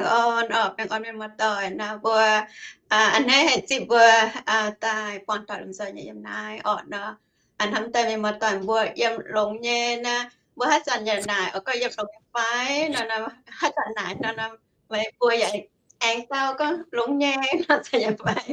orn orqc, baengh orn mienh muoz-doic nor mbuo a'hneiv haih zipv mbuo daaih buangh doic lomh nzoih nyei yiem naaiv orqc nor. Hnamv daaih mienh muoz-doic mbuo yiem longx nyei naaiv, mbuo haaix zanc yaac naaic orqc, gorngv yiem longx nyei fai nor, haaix zanc naaic nor, meih mbuo yaac aengx dau gorngv longx nyei nor, zanc yaac fai.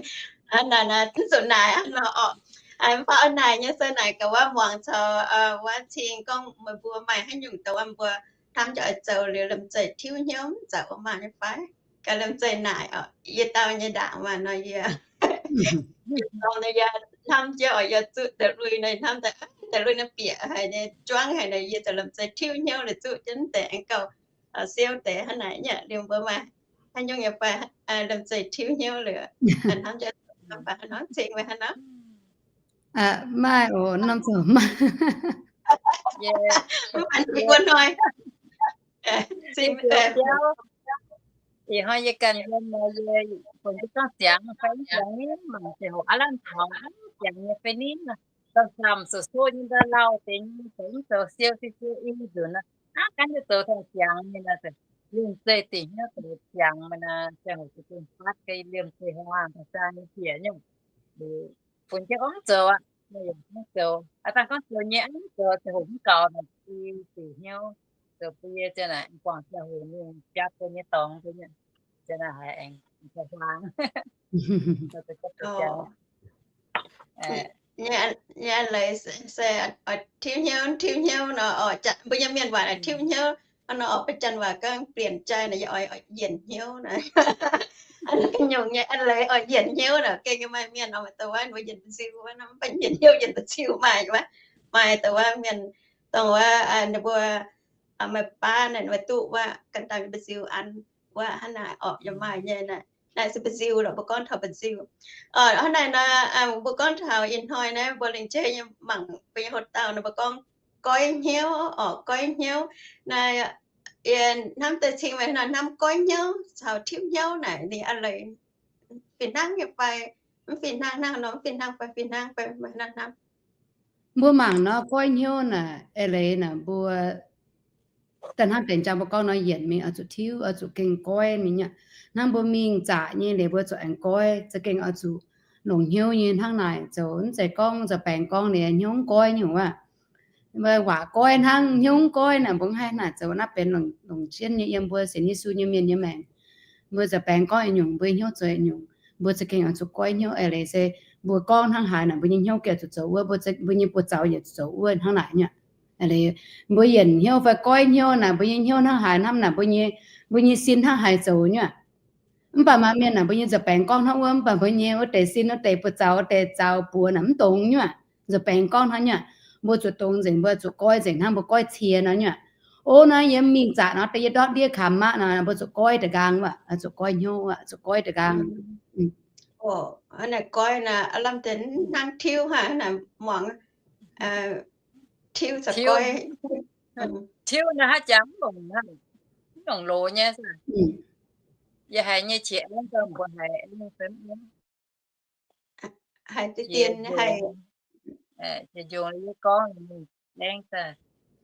Naaic naaic zuqc naaic nor orqc. Mv baac oix naaic nyei se naaic gaax wuov muangx caux wuov cing gorngv meih mbuo maaih haaix nyungc dongh wuov mbuo hnamv jiex oix zoux liuz liemh zeih tiuv hnyouv mv zeiz wuov maaih nyei fai? Gaax liemh zeih naaic orqc, yie dau nyei ndaangc maah nor yie, yie hnamv jiex oix yie zuqv deix lui nor, hnamv deix, deix lui nor bieqc haic nyei, juangv haic nor, yie zoux liemh zeih tiuv hnyouv liuz zuqv jienv deix aengx gauh siou deix hnangv naaic nyei. Liuz mbuo maaih haaix nyungc nyei fai liemh zeih tiuv hnyouv liuz, hnamv jiex mv baac hnangv nor cing meih hnangv nor. Maaih oc, norm zoux maaih. Mv baac ninh mbuo hnoi ih hnoi yie ganh yiem nor, yie bun jienv gorngv ziangx fai mv ziangx, mangc ziangx hoc aav lamh taux, ziangx nyei fai ninh, dongh samh soqv-soqv nyei ndau lauh deix nyei, zoux mv zoux siou siou siou i nzunc nor, aav, gan jienv zoux taux ziangx nyei nor, liemh zeih dingc hnyouv zoux ziangx meih nor, ziangh hoc za'gengh fatv ga'liemh zeih hmuangx zaang nyei bieqc nyungc. Bun jienv gorngv zoux aqv, mv zoux, aav, dangh gorngv zoux nyei, mv zoux ziangh hoc mv gaux naaic, i dingc hnyouv zoux bun yie ziangh naaic guangc ziangh hoc nyei biaa bun nyei dorngx, ziangh naaic haiz aengx hmuangx. Nyei leiz se tiuv hnyouv, tiuv hnyouv nor, mbuo nyei mienh waac tiuv hnyouv nor, orqc, mbuo janx waac gorngv เปลี่ยนใจ nor, yie oix yienc hnyouv nor. Nyungc nyei leiz oix yienc hnyouv nor, gengh maaih mienh oix dongh wuov mbuo yienc mba'nziu wuov nor, mv baac yienc hnyouv yienc mba'nziu maaih wuov, maaih dongh wuov mienh, dongh wuov ninh mbuo maaih baav naaic, ninh mbuo duqv wuov ganh dauh mba'nziu an wuov hnangv naaic orqc, yaac maaih nyei naaic. Naaiv se mba'nziu lorqc, mbuo gorngv taux mba'nziu. Hnangv naaic nor, mbuo gorngv taux ih hnoi naaiv mbuo lingc jeiv nyei mangc mbuo nyei hoc dauh nor, mbuo gorngv goiv hnyouv orqc, goiv hnyouv. Naaiv yie hnamv deix cing meih nor, hnamv goiv hnyouv caux tiuv hnyouv naaic ninh a'leiz fih hnangv nyei fai mv fih hnangv? Hnangv nor mv fih hnangv fai fih hnangv fai meih nor hnamv? Mbuo mangc nor goiv hnyouv naaic a'leiz naaic mbuo daaih hnangv deix jang mbuo gorngv nor, yienc mingh oix zuqc tiuv, oix zuqc gengh goiv mingh nyei. Hnangv mbuo mingh zaqc nyei liuz mbuo zuqc aengx goiv, za'gengh oix zuqc longc hnyouv nyei hnangv naaic zoux. Mv zeiz gorngv nza'baengx gorngv liuz hnyouv mv goiv nyungc wuov. Waac goiv hnangv, hnyouv mv goiv naaic mbuo mv haih naaic zoux. Naaiv benx longc jienv nyei yiem mbuo sienx Yesu nyei mienh nyei maengc. Mbuo nza'baengx gorngv nyungc, mbuo hnyouv zoux nyungc, mbuo za'gengh oix zuqc goiv hnyouv. A'leiz se mbuo gorngv hnangv haaix naaic mbuo nyei hnyouv gengh zuqc zoux wuov, mbuo nyei buoz-zaux yaac zuqc zoux wuov hnangv naaic nyei. Mbuo yienc hnyouv fai goiv hnyouv naaic mbuo nyei hnyouv hnangv haaix hnamv naaic mbuo nyei, mbuo nyei sin hnangv haaix zoux nyei. Mv baac maaih mienh naaic mbuo nyei nza'baengx gorngv hnangv wuov, mv baac mbuo nyei wuov deix sin, wuov deix buoz-zaux, wuov deix zaux buoz naaic mv dongz nyei. Nza'baengx gorngv hnangv nyei, mbuo zuqc dongz nzengc, mbuo zuqc goiv nzengc hnangv mbuo goiv cie nor nyei. O, naaiv yie mingh zaqc nor, deix yie ndortv ndiev kamx maqv nor, mbuo zuqc goiv deix nqaang wuov, zuqc goiv hnyouv wuov, zuqc goiv deix nqaang. Naaic goiv naaic lamh deix hnangv tiuv hnangv naaic muangx, tiuv caux goiv. Tiuv naaic haaix jangx mv longc, mv longc loz nyei. Yie haiz nyei qiex aengx daaih mbuo haiz aengx fai mv aengx. Haiz deix dien haiz, qiex njongc yie gorngv ninh aengx daaih,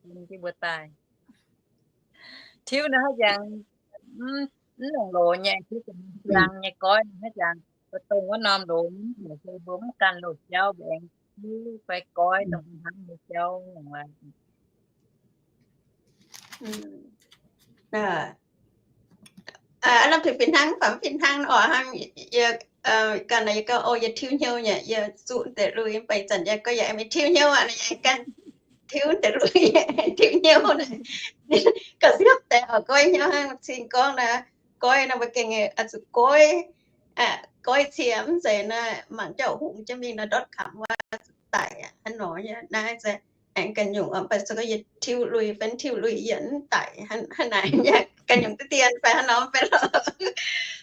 dien jienv mbuo daaih. Tiuv naaic haaix jangx mv longc loz nyei, tiuv ziangx nyei goiv haaix jangx, mbuo dongh wuov norm loz mv haic se mbuo mv gan loz jauv mbuo aengx tiuv fai goiv dongh hnangv nyei jauv. Aav, lamh deix fih hnangv fai mv fih hnangv orqc? Hnangv yie ganh naaic yie gorngv, o, yie tiuv hnyouv nyei, yie zuqv deix lui, mv baac ih zanc yie gorngv yie aengx mingh tiuv hnyouv aqv, yie aengx ganh tiuv deix lui, tiuv hnyouv naaic. Gauh siepv deix oix goiv hnyouv hnangv cing gorngv naaic, goiv nor mbuo gengh oix zuqc goiv, goiv cie mv zeiz naaic mangc jauv hungx jienv mingh nor ndortv kamx wuov zuqc daic aqv, hnangv nor nyei. Naaiv se aengx ganh nyungc, mv baac se gorngv yie tiuv lui fai tiuv lui yie mv daic hnangv naaic nyei, ganh nyungc duqv dien fai hnangv nor fai lorqc.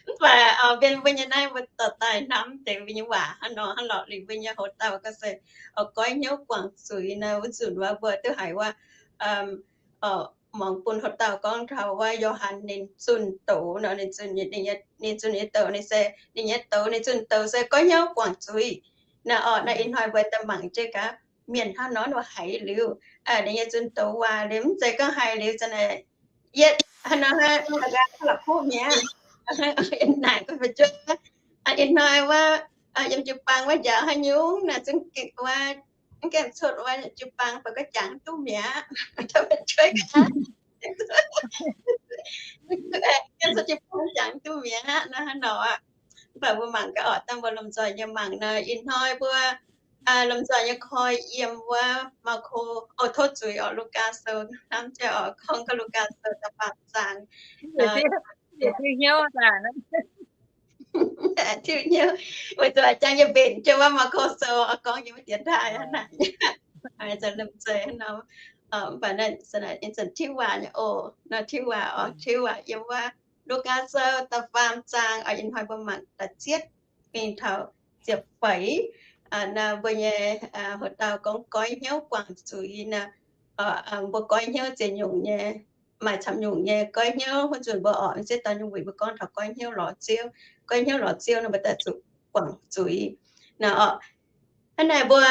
Mv baac mienh mbuo nyei naaiv mbuo dorh daaih hnamv deix mbuo nyei waac hnangv nor hnangv lorqc. Liuz mbuo nyei hoc dauh ga'sie oix goiv hnyouv guangc zuiz naaic, wuov nzunc wuov mbuo duqv haiz wuov, muangx bun hoc dauh gorngv taux wuov Yo^han ninh zunh douz nor, ninh zunh, ninh zunh nyei douz, ninh se, ninh nyei douz, ninh zunh douz se goiv hnyouv guangc zuiz. Naaiv orqc, naaiv ih hnoi mbuo daaih mangc jienv gaax mienh hnangv nor nor haiz liuz, ninh nyei zunh douz waac liuz mv zeiz gorngv haiz liuz zanc naaic yietv Hnangv nor, la'kuqv mi'aqv. Naaic, ih hnoi wuov, yiem jiu-baang wuov njaaux haaix nyungc naaic, zungv gengh wuov, gengh cuotv wuov jiu-baang fai gorngv jangx duqv mi'aqv. Cuotv jiu-baang jangx duqv mi'aqv nor, hnangv nor aqv. Mv baac mbuo mangc gaax oc, dangh mbuo lomh nzoih nyei mangc nor, ih hnoi mbuo lomh nzoih nyei koi yiem wuov Maako, o, tov zuiz oc, Lugaa Sou, hnamv jiex oc, gorngv gaax Lugaa Sou da'faam zaang. Tiuv hnyouv, weic zuqc jangx yie mbenc jienv wuov Maako Sou, gorngv yiem wuov diex daaih naaic. Mv baac naaiv zanc tiuv waac nyei oc, nor tiuv waac oc, tiuv waac yiem wuov Lugaa Sou da'faam zaang, ih hnoi mbuo mangc da'cietv mingh taux ziepc feix. Naaiv mbuo nyei hoc dauh gorngv goiv hnyouv guangc zuiz naaic, mbuo goiv hnyouv ziex nyungc nyei, maaih camv nyungc nyei goiv hnyouv. Wuov nzunc mbuo oc, mv zeiz daaih nyungc wuic mbuo gorngv taux goiv hnyouv lorz Ziouv. Goiv hnyouv lorz Ziouv nor mbuo daaih zuqc guangc zuiz. Naaic oc, hnangv naaic mbuo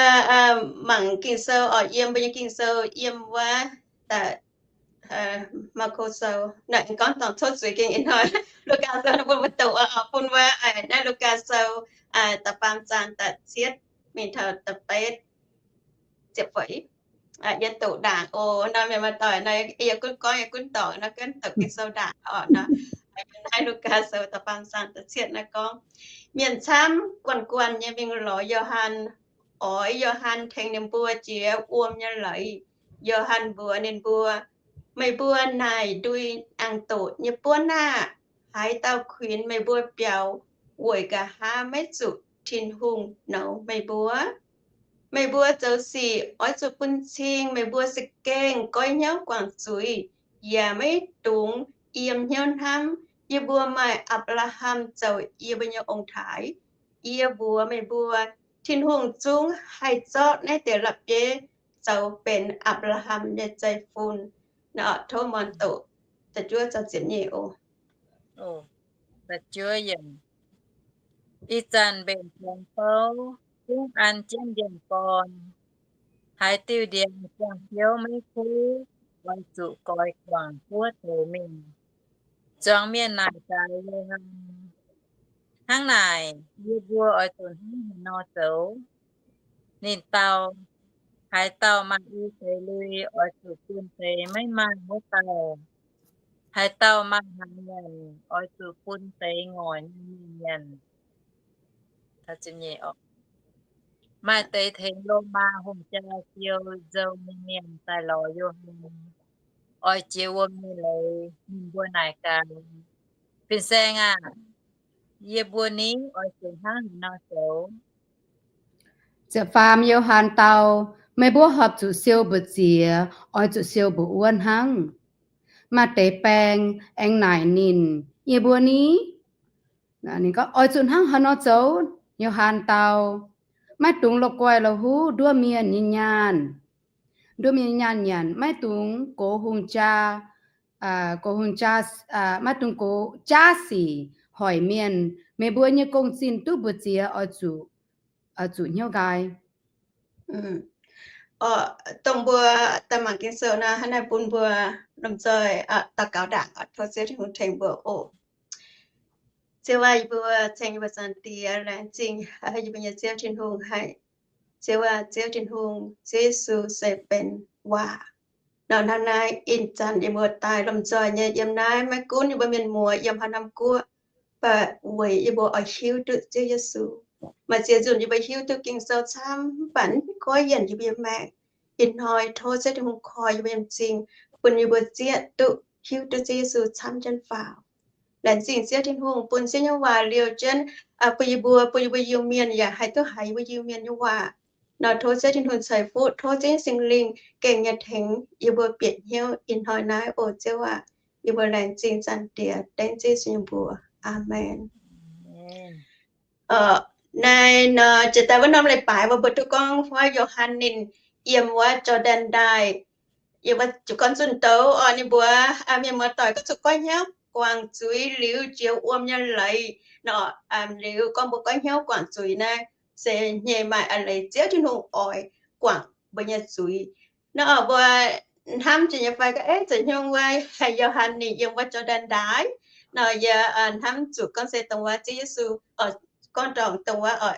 mangc Ging-Sou oc, yiem mbuo nyei Ging-Sou yiem wuov da'faam Maako Sou, naaiv aengx gorngv dorngc tov zuiz gengh ih hnoi Lugaa Sou nor bun mbuo doqc oc, bun wuov naaiv Lugaa Sou da'faam zaang da'cietv mingh taux da'betv ziepc feix. Yie doqc ndaangc oc. Nor mienh muoz-doic nor, yie gunv gorngv yie gunv dorngc nor, gunv doqc Ging-Sou ndaangc oc nor. Naaiv Lugaa Sou da'faam zaang da'cietv naaiv gorngv, mienh camv guanh guanh nyei mingh lorz Yo^han, oix Yo^han tengx ninh mbuo jiex wuom nyei leiz. Yo^han mbuox ninh mbuo, meih mbuo naaic ndui aengx doqc nyei buonv aah! Haaix dauh kuinx meih mbuo biaux weic nqa'haav maiv zuqc Tin-Hungh nouz meih mbuo? Meih mbuo zoux sic oix zuqc bun cing meih mbuo za'gengh goiv hnyouv guangc zuiz, yaac maiv dungx yiem hnyouv hnamv, yie mbuo maaih Apc^laa^ham zoux yie mbuo nyei ong-taaix. Yie mbuox meih mbuo, Tin-Hungh zungv haih zorqv naaiv deix la'bieiv zoux benx Apc^laa^ham nyei zeiv-fun. Tov muonz doqc da'juov caux ziepc nyeic oc. Ih zanc mbenc zuangx bouv zungv an jienv ndiangx-gorn. Haaix diuh ndiangx ziangh hnyouv maiv kuv, oix zuqc goix guangc buov douz mingh. Zuangx mienh naaic daaih Yo^han, hnangv naaic yie mbuo oix zuqc hnangv haaix nor zoux? Ninh dau, haaix dauh maaih i deix lui oix zuqc bun deix maiv maaih wuov dauh. Haaix dauh maaih hnaangx nyanc oix zuqc bun deix ngoic nyei mienh nyanc. Maaih deix tengx Lomaa hungh jaa siou nzou nyei mienh daaih lorz Yo^han, oix jiex wuom nyei leiz. Ninh mbuo naaic gaax, Fin-Saeng aah! Yie mbuo ni oix zuqc hnangv haaix nor zoux? Ziepc faam Yo^han dau, meih mbuo horpc zuqc siou mbu'ziex, oix zuqc siou mbu'wuov hnangv. Maaih deix baeng aengx naaic ninh, yie mbuo ni? Ninh gorngv, oix zuqc hnangv haaix nor zoux? Yo^han dau, maiv dungx la'guaih la'huv nduov mienh nyei nyaanh. Nduov mienh nyei nyaanh nyanc, maiv dungx gox hungh jaa, gox hungh jaa, maiv dungx gox jaav sic hoic mienh. Meih mbuo nyei gong-zinh duqv mbu'ziex oix zuqc, oix zuqc hnyouv nqaai. Dongh mbuo daaih mangc Ging-Sou nor, hnangv naaiv bun mbuo lomh nzoih daux gaux ndaangc, tov Ziouv Tin-Hungh tengx mbuo oc. Ziouv aac, yie mbuo ceng yie mbuo Zaangc Diex, laengz zingh yie mbuo nyei Ziouv Tin-Hungh haic. Ziouv aac, Ziouv Tin-Hungh, Ziouv Yesu se benx waac. Nor hnangv naaiv ih zanc yie mbuo daaih lomh nzoih nyei yiem naaiv, maiv gunv yie mbuo mienh muoz yiem haaix norm guoqv, mv baac weic yie mbuo oix hiuv duqv Ziouv Yesu. Maaih ziex nzunc yie mbuo hiuv duqv Ging-Sou camv, mv baac mv goiv yienc yie mbuo nyei maengc. Ih hnoi tov Ziouv Tin-Hungh koi yie mbuo nyei m'zing, bun yie mbuo zieqv duqv hiuv duqv Ziouv Yesu camv jienv faaux. Laengz zingh Ziouv Tin-Hungh bun Ziouv nyei waac liouh jienv bun yie mbuo, bun yie mbuo Iu-Mienh yaac haih duqv haiz yie mbuo Iu-Mienh nyei waac. Nor tov Ziouv Tin-Hungh ceix fuqv, tov Ziouv Singx Lingh gengh nyei tengx yie mbuo bieqc hnyouv ih hnoi naaiv oc Ziouv aac. Yie mbuo laengz zingh Zaangc Diex, dengv Ziouv Yesu nyei mbuox. Aamen. Naaiv nor jiex daaih wuov norm leiz-baaix mbuo mbuo duqv gorngv wuov Yo^han ninh yiem wuov Jor^ndaen Ndaaih, yiem wuov jiu gorn zunh douz oc. Ninh mbuox mienh muoz-doic gorngv zuqc goiv hnyouv guangc zuiz liuz jiex wuom nyei leiz nor. Liuz gorngv mbuo goiv hnyouv guangc zuiz naaiv se nyei maaih a'leiz Ziouv Tin-Hungh oix guangc mbuo nyei zuiz. Nor mbuo hnamv jiex nyei fai gorngv, Eix, za'gengh wuov Yo^han ninh yiem wuov Jor^ndaen Ndaaih nor, yie hnamv zuqc gorngv se dongh wuov Ziouv Yesu, gorngv dongh, dongh wuov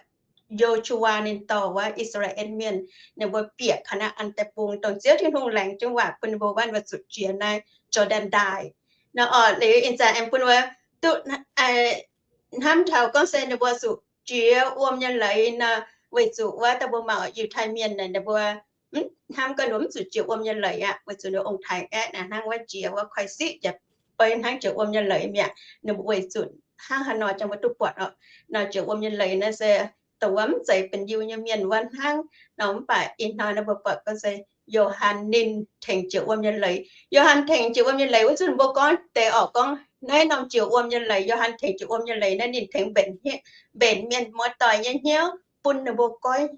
Yo^su^waa ninh dorh wuov I^saa^laa^en Mienh ninh mbuo bieqc Kaa^naa^an Deic-Bung, dongh Ziouv Tin-Hungh laengz jienv waac bun ninh mbuo wuov, ninh mbuo zuqc jiex naaiv Jor^ndaen Ndaaih. Nor orqc, liuz ih zanc aengx bun wuov duqv hnamv taux gorngv se ninh mbuo zuqc jiex wuom nyei leiz nor, weic zuqc wuov daaih mbuo mangc Yiutai Mienh naaic, ninh mbuo hnamv gorngv ninh mbuo mv zuqc jiex wuom nyei leiz aqv, weic zuqc ninh ong-taaix aeqv naaic hnangv wuov jiex wuov koiv-siqv jiex, beiv hnangv jiex wuom nyei leiz mi'aqv. Ninh mbuo weic zuqc hnangv haaix nor jangx mbuo duqv buatc orqc, nor jiex wuom nyei leiz naaiv se dongh wuov mv zeiz benx Yiutai nyei mienh wuov hnangv nor. Mv baac ih hnoi naaiv mbuo buatc gorngv se Yo^han ninh tengx jiex wuom nyei leiz. Yo^han tengx jiex wuom nyei leiz wuov zunc mbuo gorngv deix orqc, gorngv naaiv norm jiex wuom nyei leiz, Yo^han tengx jiex wuom nyei leiz naaiv ninh tengx mbenc, mbenc mienh muoz-doic nyei hnyouv, bun ninh mbuo goiv,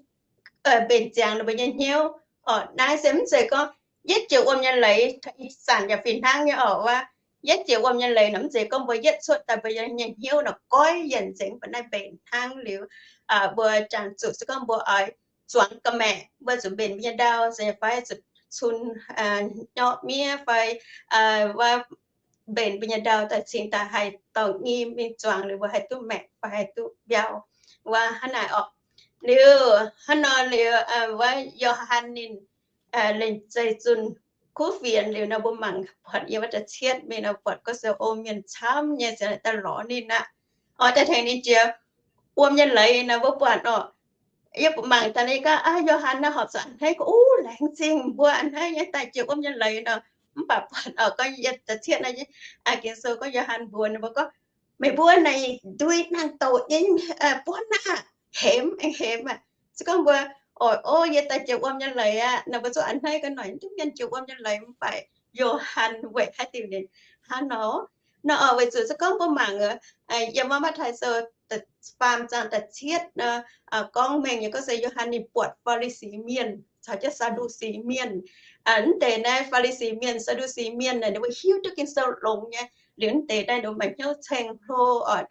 mbenc ziangx ninh mbuo nyei hnyouv. Orqc, naaiv se mv zeiz gorngv yietv jiex wuom nyei leiz, ih zanc yaac fih hnangv nyei orqc. Wuov yietv jiex wuom nyei leiz nor mv zeiz gorngv mbuo yietv cuotv daaih mbuo nyei hnyouv nor goiv yienc nzengc, mv baac naaiv mbenc hnangv liuz mbuo jangx zuqc se gorngv mbuo oix zuangx ga'maeqc, mbuo zuqc mbenc mbuo nyei ndau, se fai zuqc cun nyorqv miev fai wuov mbenc mbuo nyei ndau daaih cingx daaih haih dorh nyim mingh zuangx liuz mbuo haih duqv maeqc fai haih duqv mbiauh. Wuov hnangv naaic orqc. Liuz hnangv nor liuz wuov Yo^han ninh leiz zeiz zunh kuv fienx liuz nor, mbuo mangc buatc yiem wuov da'cietv mingh nor, buatc gorngv se o mienh camv nyei ziouc daaih lorz ninh aqv. Oix daaih tengx ninh jiex wuom nyei leiz nor, mbuo buatc orqc, yie mangc daaih ninh gorngv, Aav, Yo^han naaiv horpc zuqc a'hneiv gorngv, Uv, laengz zingh mbuo a'hneiv nyei daaih jiex wuom nyei leiz nor. Mv baac buatc orqc, gorngv yiem da'cietv naaiv, Ging-Sou gorngv Yo^han mbuox ninh mbuo gorngv, Meih mbuo naaic ndui nangh douc nyei buonv aqv, hemx aengx hemx aqv. Se gorngv mbuo oix, O, yie daaih jiex wuom nyei leiz aqv nor, mbuo zuqc a'hneiv ga'hnoi duqv mienh jiex wuom nyei leiz. Mv baac Yo^han weic haaix diuc ninh hnangv nor? Nor orqc, weic zuqc se gorngv mbuo mangc yiem wuov Matv^taai Sou faam zaang da'cietv nor, gorngv mengh nyei gorngv se Yo^han ninh buatc Faa^li^si Mienh caux jienv Saa^ndu^si Mienh. Mv deix naaiv Faa^li^si Mienh, Saa^ndu^si Mienh naaic ninh mbuo hiuv duqv Ging-Sou longx nyei. Liuz mv deix naaiv ninh mbuo maaih hnyouv ceng-hlo orqc,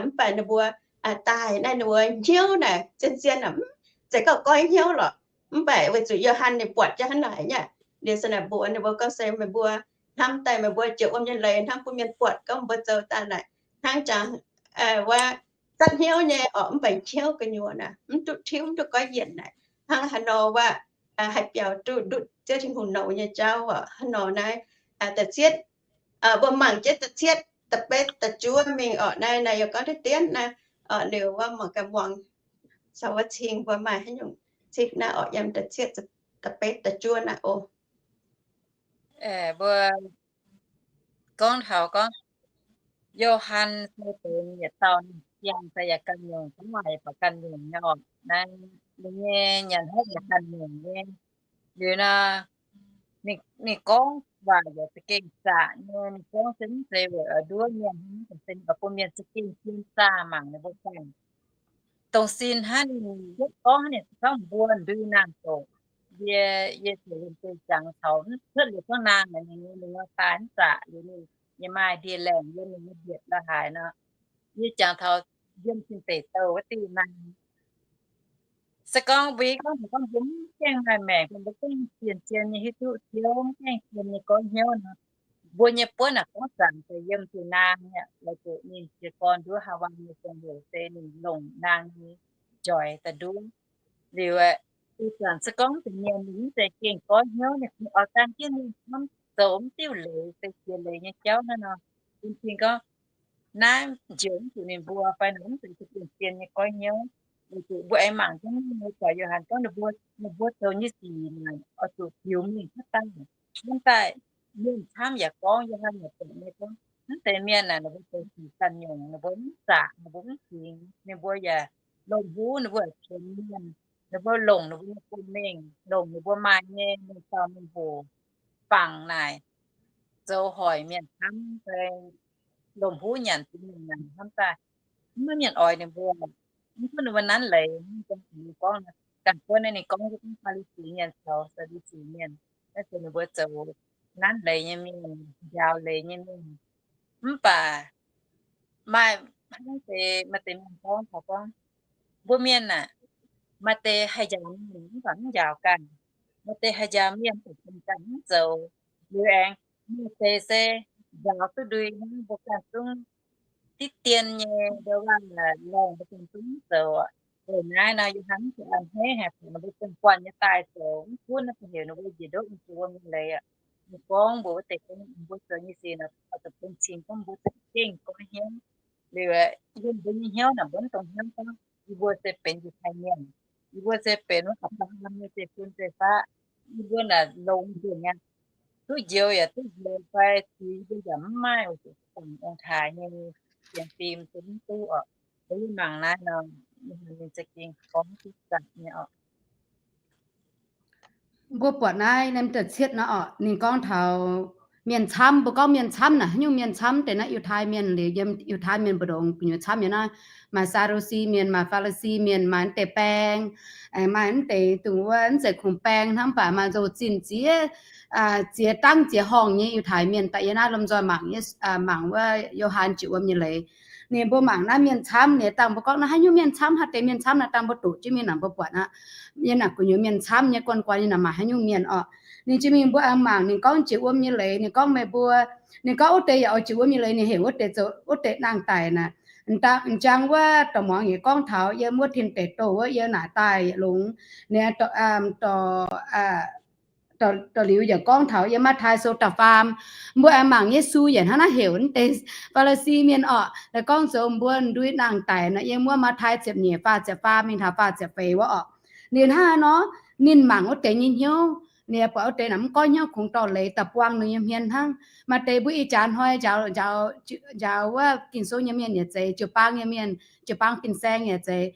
mv baac ninh mbuo daaih naaiv ninh mbuo hnyouv naaic zien-zien aqv, mv zeiz gorngv goiv hnyouv lorqc. Mv baac weic zuqc Yo^han ninh buatc jienv hnangv naaic nyei, liuz se naaic mbuox ninh mbuo gorngv se meih mbuo hnamv daaih meih mbuo jiex wuom nyei leiz hnamv bun mienh buatc gorngv mbuo zoux daaih naaic hnangv jangx wuov zatv hnyouv nyei orqc, mv baac hnyouv gu'nyuoz naaic mv duqv tiuv, mv duqv goiv yienc naaic. Hnangv haaix nor wuov haih biaux duqv ndutv Ziouv Tin-Hungh nouz nyei jauv orqc. Hnangv nor naaiv da'cietv, mbuo mangc jienv da'cietv, da'betv, da'juov mingh orqc. Naaiv naaiv yie gorngv diqv dienv naaiv orqc, liuz wuov mangc gaax muangx caux wuov cing mbuo maaih haaix nyungc citv naaiv orqc, yiem da'cietv, da'betv, da'juov naaiv oc. Mbuo gorngv taux gorngv Yo^han se benx yietc dauh ninh siang se yaac ganh nyungc, gorngv waac yaac baac ganh nyungc nyei orqc. Naaiv ninh nyei nyanc hopv yaac ganh nyungc nyei. Liuz nor, ninh gorngv waac yaac za'gengh zaqc nyei. Ninh gorngv se mv zeiz weic oix nduov mienh, mv baac se ninh oix bun mienh za'gengh zien zaah mangc ninh mbuo ganh. Dongh sin hnangv ninh yietv gorngv hnangv ninh gorngv mbuo ndui nangh doqc. Yie, yie ziouc liemh zeih jangx taux mv cuotv liuz gorngv naang naaic ninh, ninh daaih mv zaqc liuz ninh nyei maaih ndie-laengc yiem ninh nyei mbietc la'haaix nor. Yie jangx taux yiem Tin Deic Douh wuov diuh naang. Se gorngv mbuo gorngv, gorngv mbuo mv gaengh maaih maengc, mbuo mv gaengh zien-zien nyei hiuv duqv Ziouv, mv gaengh zien nyei goiv hnyouv nor, mbuo nyei buonv naaic gorngv zanc deix yiem diuh naang aqv. Laaix zuqc ninh jiez gorn nduov Haawaa nyei ziangh hoc se ninh longc naang nyei njoix daaih nduov. Liuz aeqv, ih zanc se gorngv deix mienh ninh mv zeiz gengh goiv hnyouv, ninh oix gan jienv mingh hnamv zoux mv diuh leiz, se jiex leiz nyei jauv naaiv nor, bun cing gorngv naaiv njoux mv zuqc ninh mbuo fai nor mv zeiz za'gengh zien nyei goiv hnyouv. Weic zuqc mbuo aengx mangc jienv mienh nyei doic Yo^han gorngv ninh mbuo, ninh mbuo zoux nyei sic naaic oix zuqc biux mingh cuotv daaih. Hnamv daaih mienh camv yaac gorngv, Yo^han yaac buatc nyei gorngv, mv deix mienh naaic ninh mbuo zoux sic ganh nyungc, ninh mbuo mv zaqc, ninh mbuo mv fingx, ninh mbuo yaac lomh huv, ninh mbuo yaac qiemx mienh, ninh mbuo longc ninh mbuo nyei gong-mengh, longc ninh mbuo maaih nyei mingh dorh mingh hoc fangx naaic, zoux hoic mienh camv fai lomh huv nyanc ziex nyungc naaic hnamv daaih, mv maaih mienh oix ninh mbuo. Mv gunv ninh mbuo nanv leiz, gorngv ganh buonv naaiv ninh gorngv Faa^li^si Mienh caux Saa^ndu^si Mienh, naaiv se ninh mbuo zoux nanv leiz nyei mienh, njaaux leiz nyei mienh. Mv baac maaih hnangv deix maaih deix mienh gorngv taux gorngv, mbuo mienh aah, maaih deix haih njaaux mienh mv baac mv njaaux ganh. Maaih deix haih njaaux mienh, dongh ganh mv zoux. Liuz aengx maaih deix se njaaux duqv ndui hnangv, mbuo ganh zungv diqv dien nyei, mbuo ganh longx, mbuo ganh zungv mv zoux. Weic naaiv nor, Yo^han ziouc a'hneiv haic, mbuo ganh buatc nyei daaih zoux, mv gunv naaiv heuc ninh mbuo njiec ndopv nyei jiex wuom nyei leiz aqv. Ninh gorngv mbuox wuov deix, mbuo zoux nyei sic nor, oix zuqc bun cing gorngv mbuo za'gengh goiv hnyouv. Liuz, yiem mbuo nyei hnyouv naaic, mbuo mv dungx hnamv gorngv yie mbuo se benx Yiutai Mienh, yie mbuo se benx wuov Apc^laa^ham nyei zeiv-fun zeiv-faqv. Yie mbuo naaic longx nzengc aqv. Duqv njoux yaac duqv njoux fai, yie mbuo yaac mv maaih, weic zuqc dangc ong-taaix nyei sienx fim se mv duqv oc. Mbuo mangc naaiv nor, ninh za'gengh gorngv duqv zanc nyei oc. Mbuo buatc naaiv norm da'cietv nor oc, ninh gorngv taux mienh camv. Mbuo gorngv mienh camv naaic, haaix nyungc mienh camv deix? Naaiv Yiutai Mienh liuz, yiem Yiutai Mienh mbu'ndongx gu'nyuoz camv nyei naaiv, maaih Saadukci Mienh, maaih Faa^li^si Mienh, maaih mv deix baeng, aengx maaih mv deix dongh wuov mv zeiz kungx baeng hnangv, mv baac maaih nzou-zinh ziex, ziex dangv ziex horngh nyei Yiutai Mienh daaih yiem naaiv lomh nzoih mangc, mangc wuov Yo^han jiex wuom nyei leiz. Ninh mbuo mangc naaiv mienh camv, ninh dangh mbuo gorngv naaiv haaix nyungc mienh camv, haaix deix mienh camv naaiv, dangh mbuo doqc jienv mingh naaic mbuo buatc aqv. Yiem naaic gu'nyuoz mienh camv nyei guan guan nyei naaic maaih haaix nyungc mienh oc. Ninh jienv mingh mbuo aengx mangc ninh gorngv jiex wuom nyei leiz, ninh gorngv meih mbuo, ninh gorngv wuov deix yaac oix jiex wuom nyei leiz, ninh heuc wuov deix zoux wuov deix nangh daic naaic. M'dangh m'jang wuov dorh muangx yietc gorngv taux yiem wuov tin deic douh wuov yiem naaic daaih yietc longx, ninh dorh, dorh liuz yaac gorngv taux yiem Matv^tai Sou da'faam, mbuo aengx mangc Yesu yaac hnangv naaiv heuc wuov deix Faa^li^si Mienh orqc, naaic gorngv zoux mbuo ndui nangh daic naaic yiem wuov Matv^tai ziepc nyeic faah ziepc faam mingh taux faah ziepc feix wuov orqc. Ninh hnangv nor, ninh mangc wuov deix nyei hnyouv, ninh buatc wuov deix naaic mv goiv hnyouv, kungx dorh leiz daaih buang ninh nyei hmien hnangv. Maaih deix mbuo ih jaax hnoi njaaux, njaaux wuov Ging-Sou nyei mienh yaac zeiz, jiu-baang nyei mienh, jiu-baang fin-saeng yaac zeiz,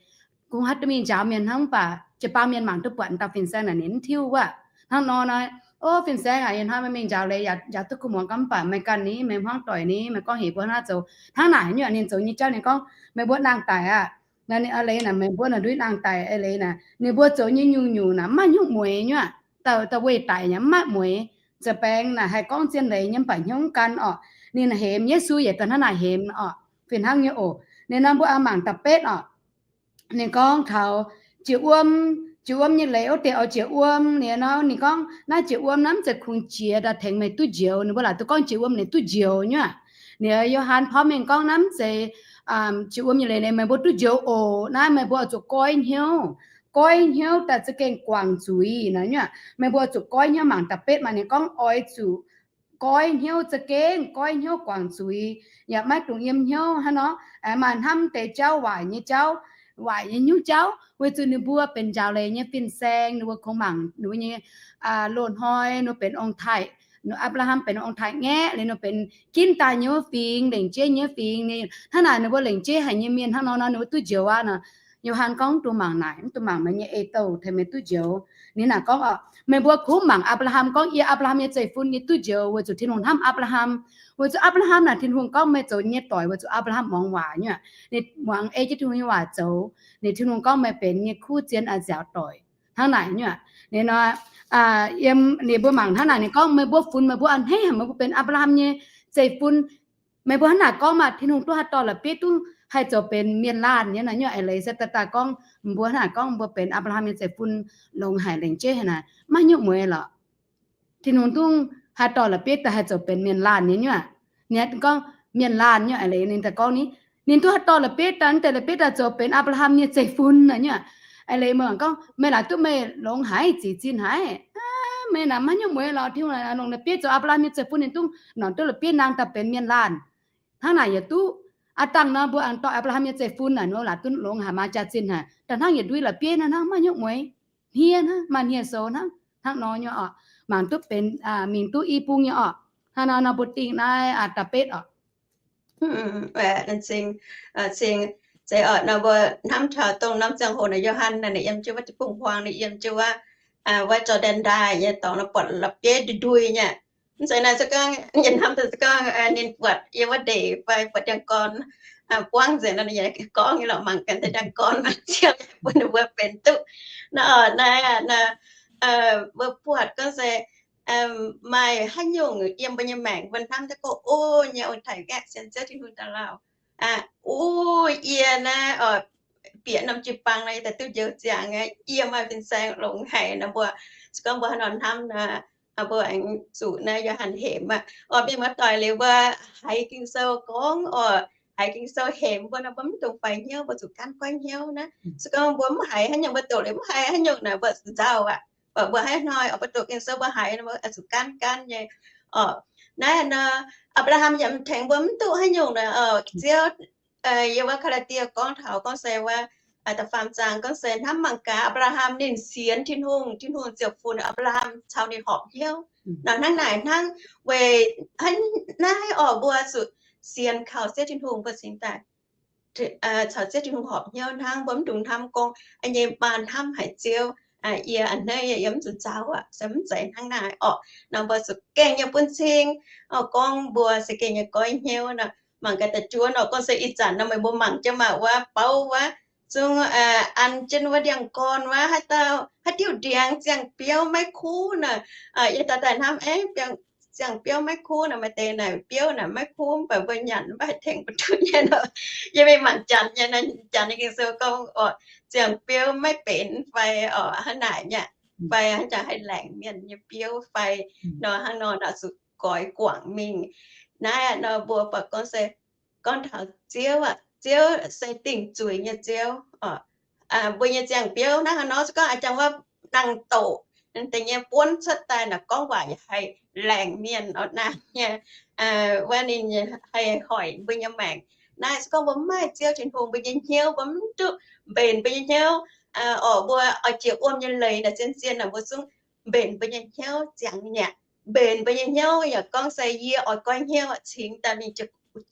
kungx haih duqv mingh njaaux mienh hnangv, mv baac jiu-baang mienh mangc duqv buatc dauh fin-saeng naaic ninh mv tiuv wuov. Hnangv nor naaic, o, fin-saeng aac, ih hnoi meih mingh njaaux leiz yaac njaaux duqv kuv muangx gaax, mv baac meih ganh ni, meih hmuangv doic ni, meih gorngv heuc mbuo hnangv naaiv zoux hnangv naaic nyuoqc. Ninh zoux nyei jauv ninh gorngv, meih mbuo nangh daic aqv. Naaic ninh a'leiz naaic meih mbuo naaic ndui nangh daic a'leiz naaic, ninh mbuo zoux nyei nyungc-nyungc naaic mv maaih hnyouv mueiz nyuoqc. Dauh, dauh weih daic nyei mv maaih mueiz. Za'baeng naaic haih gorngv zien leiz nyei mv baac hnyouv mv gan orqc. Ninh hemx, Yesu yaac daaih hnangv naaic hemx orqc. Fih hnangv nyei oc. Ninh nor mbuo aengx mangc da'betv orqc. Ninh gorngv taux jiex wuom, jiex wuom nyei leiz wuov deix oix jiex wuom. Ninh nor ninh gorngv naaiv jiex wuom naaiv mv zeiz kungx jiex daaih tengx meih duqv njoux. Ninh mbuo laaic duqv gorngv jiex wuom ninh duqv njoux nyuoqc. Ninh Yo^han porv mengh gorngv naaiv mv zeiz jiex wuom nyei leiz, meih mbuo duqv njoux oc. Naaiv meih mbuo oix zuqc goiv hnyouv, goiv hnyouv daaih za'gengh guangc zuiz naaic nyuoqc. Meih mbuo oix zuqc goiv hnyouv. Mangc da'betv maah, ninh gorngv oix zuqc goiv hnyouv, za'gengh goiv hnyouv guangc zuiz, yaac maiv dungx yiem hnyouv hnangv nor, aengx maaih hnamv deix jauv, waaic nyei jauv, waaic nyei hnyouv jauv, weic zuqc ninh mbuo benx njaaux leiz nyei fin-saeng, ninh mbuo kungx mangc ninh mbuo nyei loz-hnoi, ninh mbuo benx ong-taaix, Apc^laa^ham benx ong-taaix-ngaeqv, liuz ninh mbuo benx ginv daaih nyei wuov fingx, lengc jeiv nyei wuov fingx. Ninh hnangv naaic ninh mbuo lengc jeiv haic nyei mienh hnangv nor nor, ninh mbuo duqv njoux aqv nor. Yo^han gorngv, Mv dungx mangc naaic, mv dungx mangc meih nyei ei-douh tengx meih duqv njoux. Ninh naaic gorngv, Meih mbuo kungx mangc Apc^laa^ham gorngv, Yie Apc^laa^ham nyei zeiv-fun, yie duqv njoux, weic zuqc Tin-Hungh hnamv Apc^laa^ham. Weic zuqc Apc^laa^ham naaic Tin-Hungh gorngv meih zoux nyei doic, weic zuqc Apc^laa^ham muangx waac nyuoqc. Ninh muangx ei jienv Tin-Hungh nyei waac zoux, ninh Tin-Hungh gorngv meih benx nyei kuv zien a'nziaauc doic. Hnangv naaic nyuoqc. Ninh nor, yiem ninh mbuo mangc hnangv naaic, ninh gorngv, Meih mbuo funx meih mbuo a'hneiv haic, meih mbuo benx Apc^laa^ham nyei zeiv-fun. Meih mbuo hnangv naaic gorngv maah, Tin-Hungh duqv haih dorh la'bieiv duqv haih zoux benx mienh laanh nyei naaic nyuoqc. Eix leiz se daaih daaih gorngv mbuo hnangv naaic gorngv mbuo benx Apc^laa^ham nyei zeiv-fun longx haic, lengc jeiv haic naaic, maiv hnyouv mueiz lorqc. Tin-Hungh duqv haih dorh la'bieiv daaih haih zoux benx mienh laanh nyei nyuoqc. Ninh gorngv mienh laanh nyuoqc, eix leiz ninh daaih gorngv ni, ninh duqv haih dorh la'bieiv daaih, deix la'bieiv daaih zoux benx Apc^laa^ham nyei zeiv-fun naaic nyuoqc. Eix leiz meih gorngv, Meih laaic duqv meih longx haic, zic zinh haic. Meih naaic maiv hnyouv mueiz lorqc. Tin-Hungh longc la'bieiv zoux Apc^laa^ham nyei zeiv-fun, ninh duqv norqc duqv la'bieiv nangh daaih benx mienh laanh. Hnangv naaic yietc duqv. Aav dangh nor mbuo aengx dorh Apc^laa^ham nyei zeiv-fun naaic, nor laaic duqv longx haic, maaih jaax-zinh haic. Daaih hnangv yietc ndui la'bieiv naaiv hnangv maiv hnyouv mueiz. Hniev hnangv, maaih hniev-sou hnangv, hnangv nor nyei orqc. Mangc duqv benx mingh duqv i bung nyei orqc. Hnangv nor nor mbuo dingh naaiv da'betv orqc. Cing, cing, zeiz oc, nor mbuo hnamv taux dongh norm ziangh hoc naaic Yo^han naaic ninh yiem jienv wuov deic-bung-huaang, ninh yiem jienv wuov, wuov Jor^ndaen Ndaaih nyei dorngx nor buatc la'bieiv ndui-ndui nyei. Mv zeiz naaic se gorngv yie hnamv daaih se gorngv ninh buatc yiem wuov ndeic fai buatc ndiangx-gorn buangv nzengc nor, ninh yaac gorngv nyei lorqc, mangc gaax deix ndiangx-gorn mangc ziangh bun ninh mbuo benx duqv. Nor naaiv mbuo buatc gorngv se maaih haaix nyungc yiem mbuo nyei maengc mbuo hnamv daaih gorngv o nyei ong-taaix-ngaeqv sienx Ziouv Tin-Hungh daaih lauh, o yie naaiv oc, bieqc norm jiu-baang nor, yie daaih duqv njoux ziangx aqv. Yie maaih fin-saeng longx haic nor mbuo, se gorngv mbuo haaix nor hnamv nor, mbuo aengx zuqc naaiv Yo^han Hemx aqv. Oix mingh muoz-doic liuz mbuo haiz Ging-Sou gorngv oc, haiz Ging-Sou hemx mbuo nor, mbuo mv dungx faix hnyouv, mbuo zuqc gaanv goiv hnyouv naaiv. Se gorngv mbuo mv haiz haaix nyungc, mbuo doqc liuz mv haiz haaix nyungc naaic, mbuo zuqc nzauh aqv. Mv baac mbuo haaix hnoi oix mbuo doqc Ging-Sou mbuo haiz nor, mbuo zuqc gaanv gaanv nyei oc. Naaiv nor, Apc^laa^ham yaac tengx mbuo mv duqv haaix nyungc naaic oc. Ziouv, yiem wuov Gaa^laa^die gorngv taux gorngv se wuov da'faam zaang gorngv se hnamv mangc gaax Apc^laa^ham ninh sienx Tin-Hungh, Tin-Hungh ziouc funx Apc^laa^ham caux ninh horpc hnyouv. Nor hnangv naaic hnangv weic naaiv oc, mbuo zuqc sienx kaux Ziouv Tin-Hungh mbuo cingx daaih caux Ziouv Tin-Hungh horpc hnyouv hnangv. Mbuo mv dungx hnamv gorngv, aa, nyei maa hnamv haic Ziouv, yie a'hneiv, yie mv zuqc nzauh aqv. Se mv zeiz hnangv naaiv oc. Nor mbuo zuqc gengh nyei bun cing, gorngv mbuo se gengh nyei goiv hnyouv nor. Mangc gaax da'juov nor, gorngv se ih zanc nor meih mbuo mangc jienv maah, wuov bouv wuov, zungv an jienv wuov ndiangx-gorn wuov, haaix dauh haaix diuh ndiangx ziangh biouv maiv kuv nor, yie daaih daaih hnamv, ziangh biouv maiv kuv nor, maaih deix naaic biouv naaic maiv kuv, mv baac mbuo nyanc mv baac haih tengx mbu'ndongx nyei nor. Yie mingh mangc Janx nyei, Janx nyei Ging-Sou gorngv oc, ziangh biouv maiv benx fai oc hnangv naaic nyei, fai hnangv jaax haih laengc mienh nyei biouv fai nor hnangv nor, nor zuqc goix guangc mingh. Naaiv nor mbuo buatc gorngv se gorngv taux Ziouv aqv. Ziouv se dingc zuiz nyei Ziouv. Mbuo nyei ziangh biouv naaiv hnangv nor, se gorngv a'jangc wuov dangh doqc deix nyei buonv cuotv daaih naaic, gorngv waac yaac haih laengc mienh oc naaic nyei. Wuov ninh haih hoic mbuo nyei maengc. Naaiv se gorngv mbuo mv maaih Ziouv Tin-Hungh, mbuo nyei hnyouv mbuo mv duqv mbenc mbuo nyei hnyouv. Oc, mbuo oix jiex wuom nyei leiz naaic, zien-zien naaic mbuo zungv mbenc mbuo nyei hnyouv ziangx mi'aqv. Mbenc mbuo nyei hnyouv yaac gorngv se yie oix goiv hnyouv cingx daaih mingh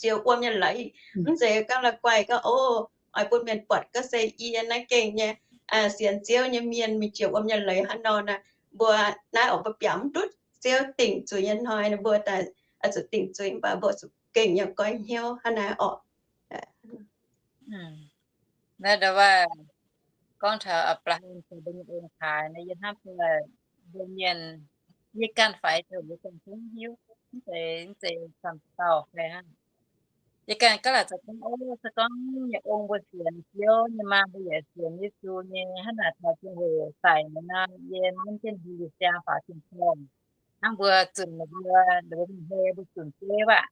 jiex wuom nyei leiz. Mv zeiz gorngv la'guaih gorngv, o, oix bun mienh buatc gorngv se yie naaiv gengh nyei sienx Ziouv nyei mienh mingh jiex wuom nyei leiz hnangv nor naaic. Mbuo naaiv oc, mbuo biaux mv duqv Ziouv dingc zuiz nyei hnoi, mbuo daaih zuqc dingc zuiz, mv baac mbuo zuqc gengh nyei goiv hnyouv hnangv naaiv oc. Naaiv ndau wuov gorngv taux Apc^laa^ham caux mbuo nyei ong-taaix nor, yie hnamv daaih mbuo mienh, yie ganh faix taux yie ganh zungv hiuv, mv zeiz, mv zeiz camv dauh fai hnangv. Yie ganh gaav laac zoux gorngv, o, se gorngv nyei ong mbuo sienx Ziouv nyei maa, mbuo yaac sienx Yesu nyei, hnangv naaic taux ziangh hoc daic nor, yie maiv jienv hiuv siang faaux tin-dorngh. Hnangv mbuo zunc mbuo, mbuo mingh hei mbuo zunc jeiv aqv.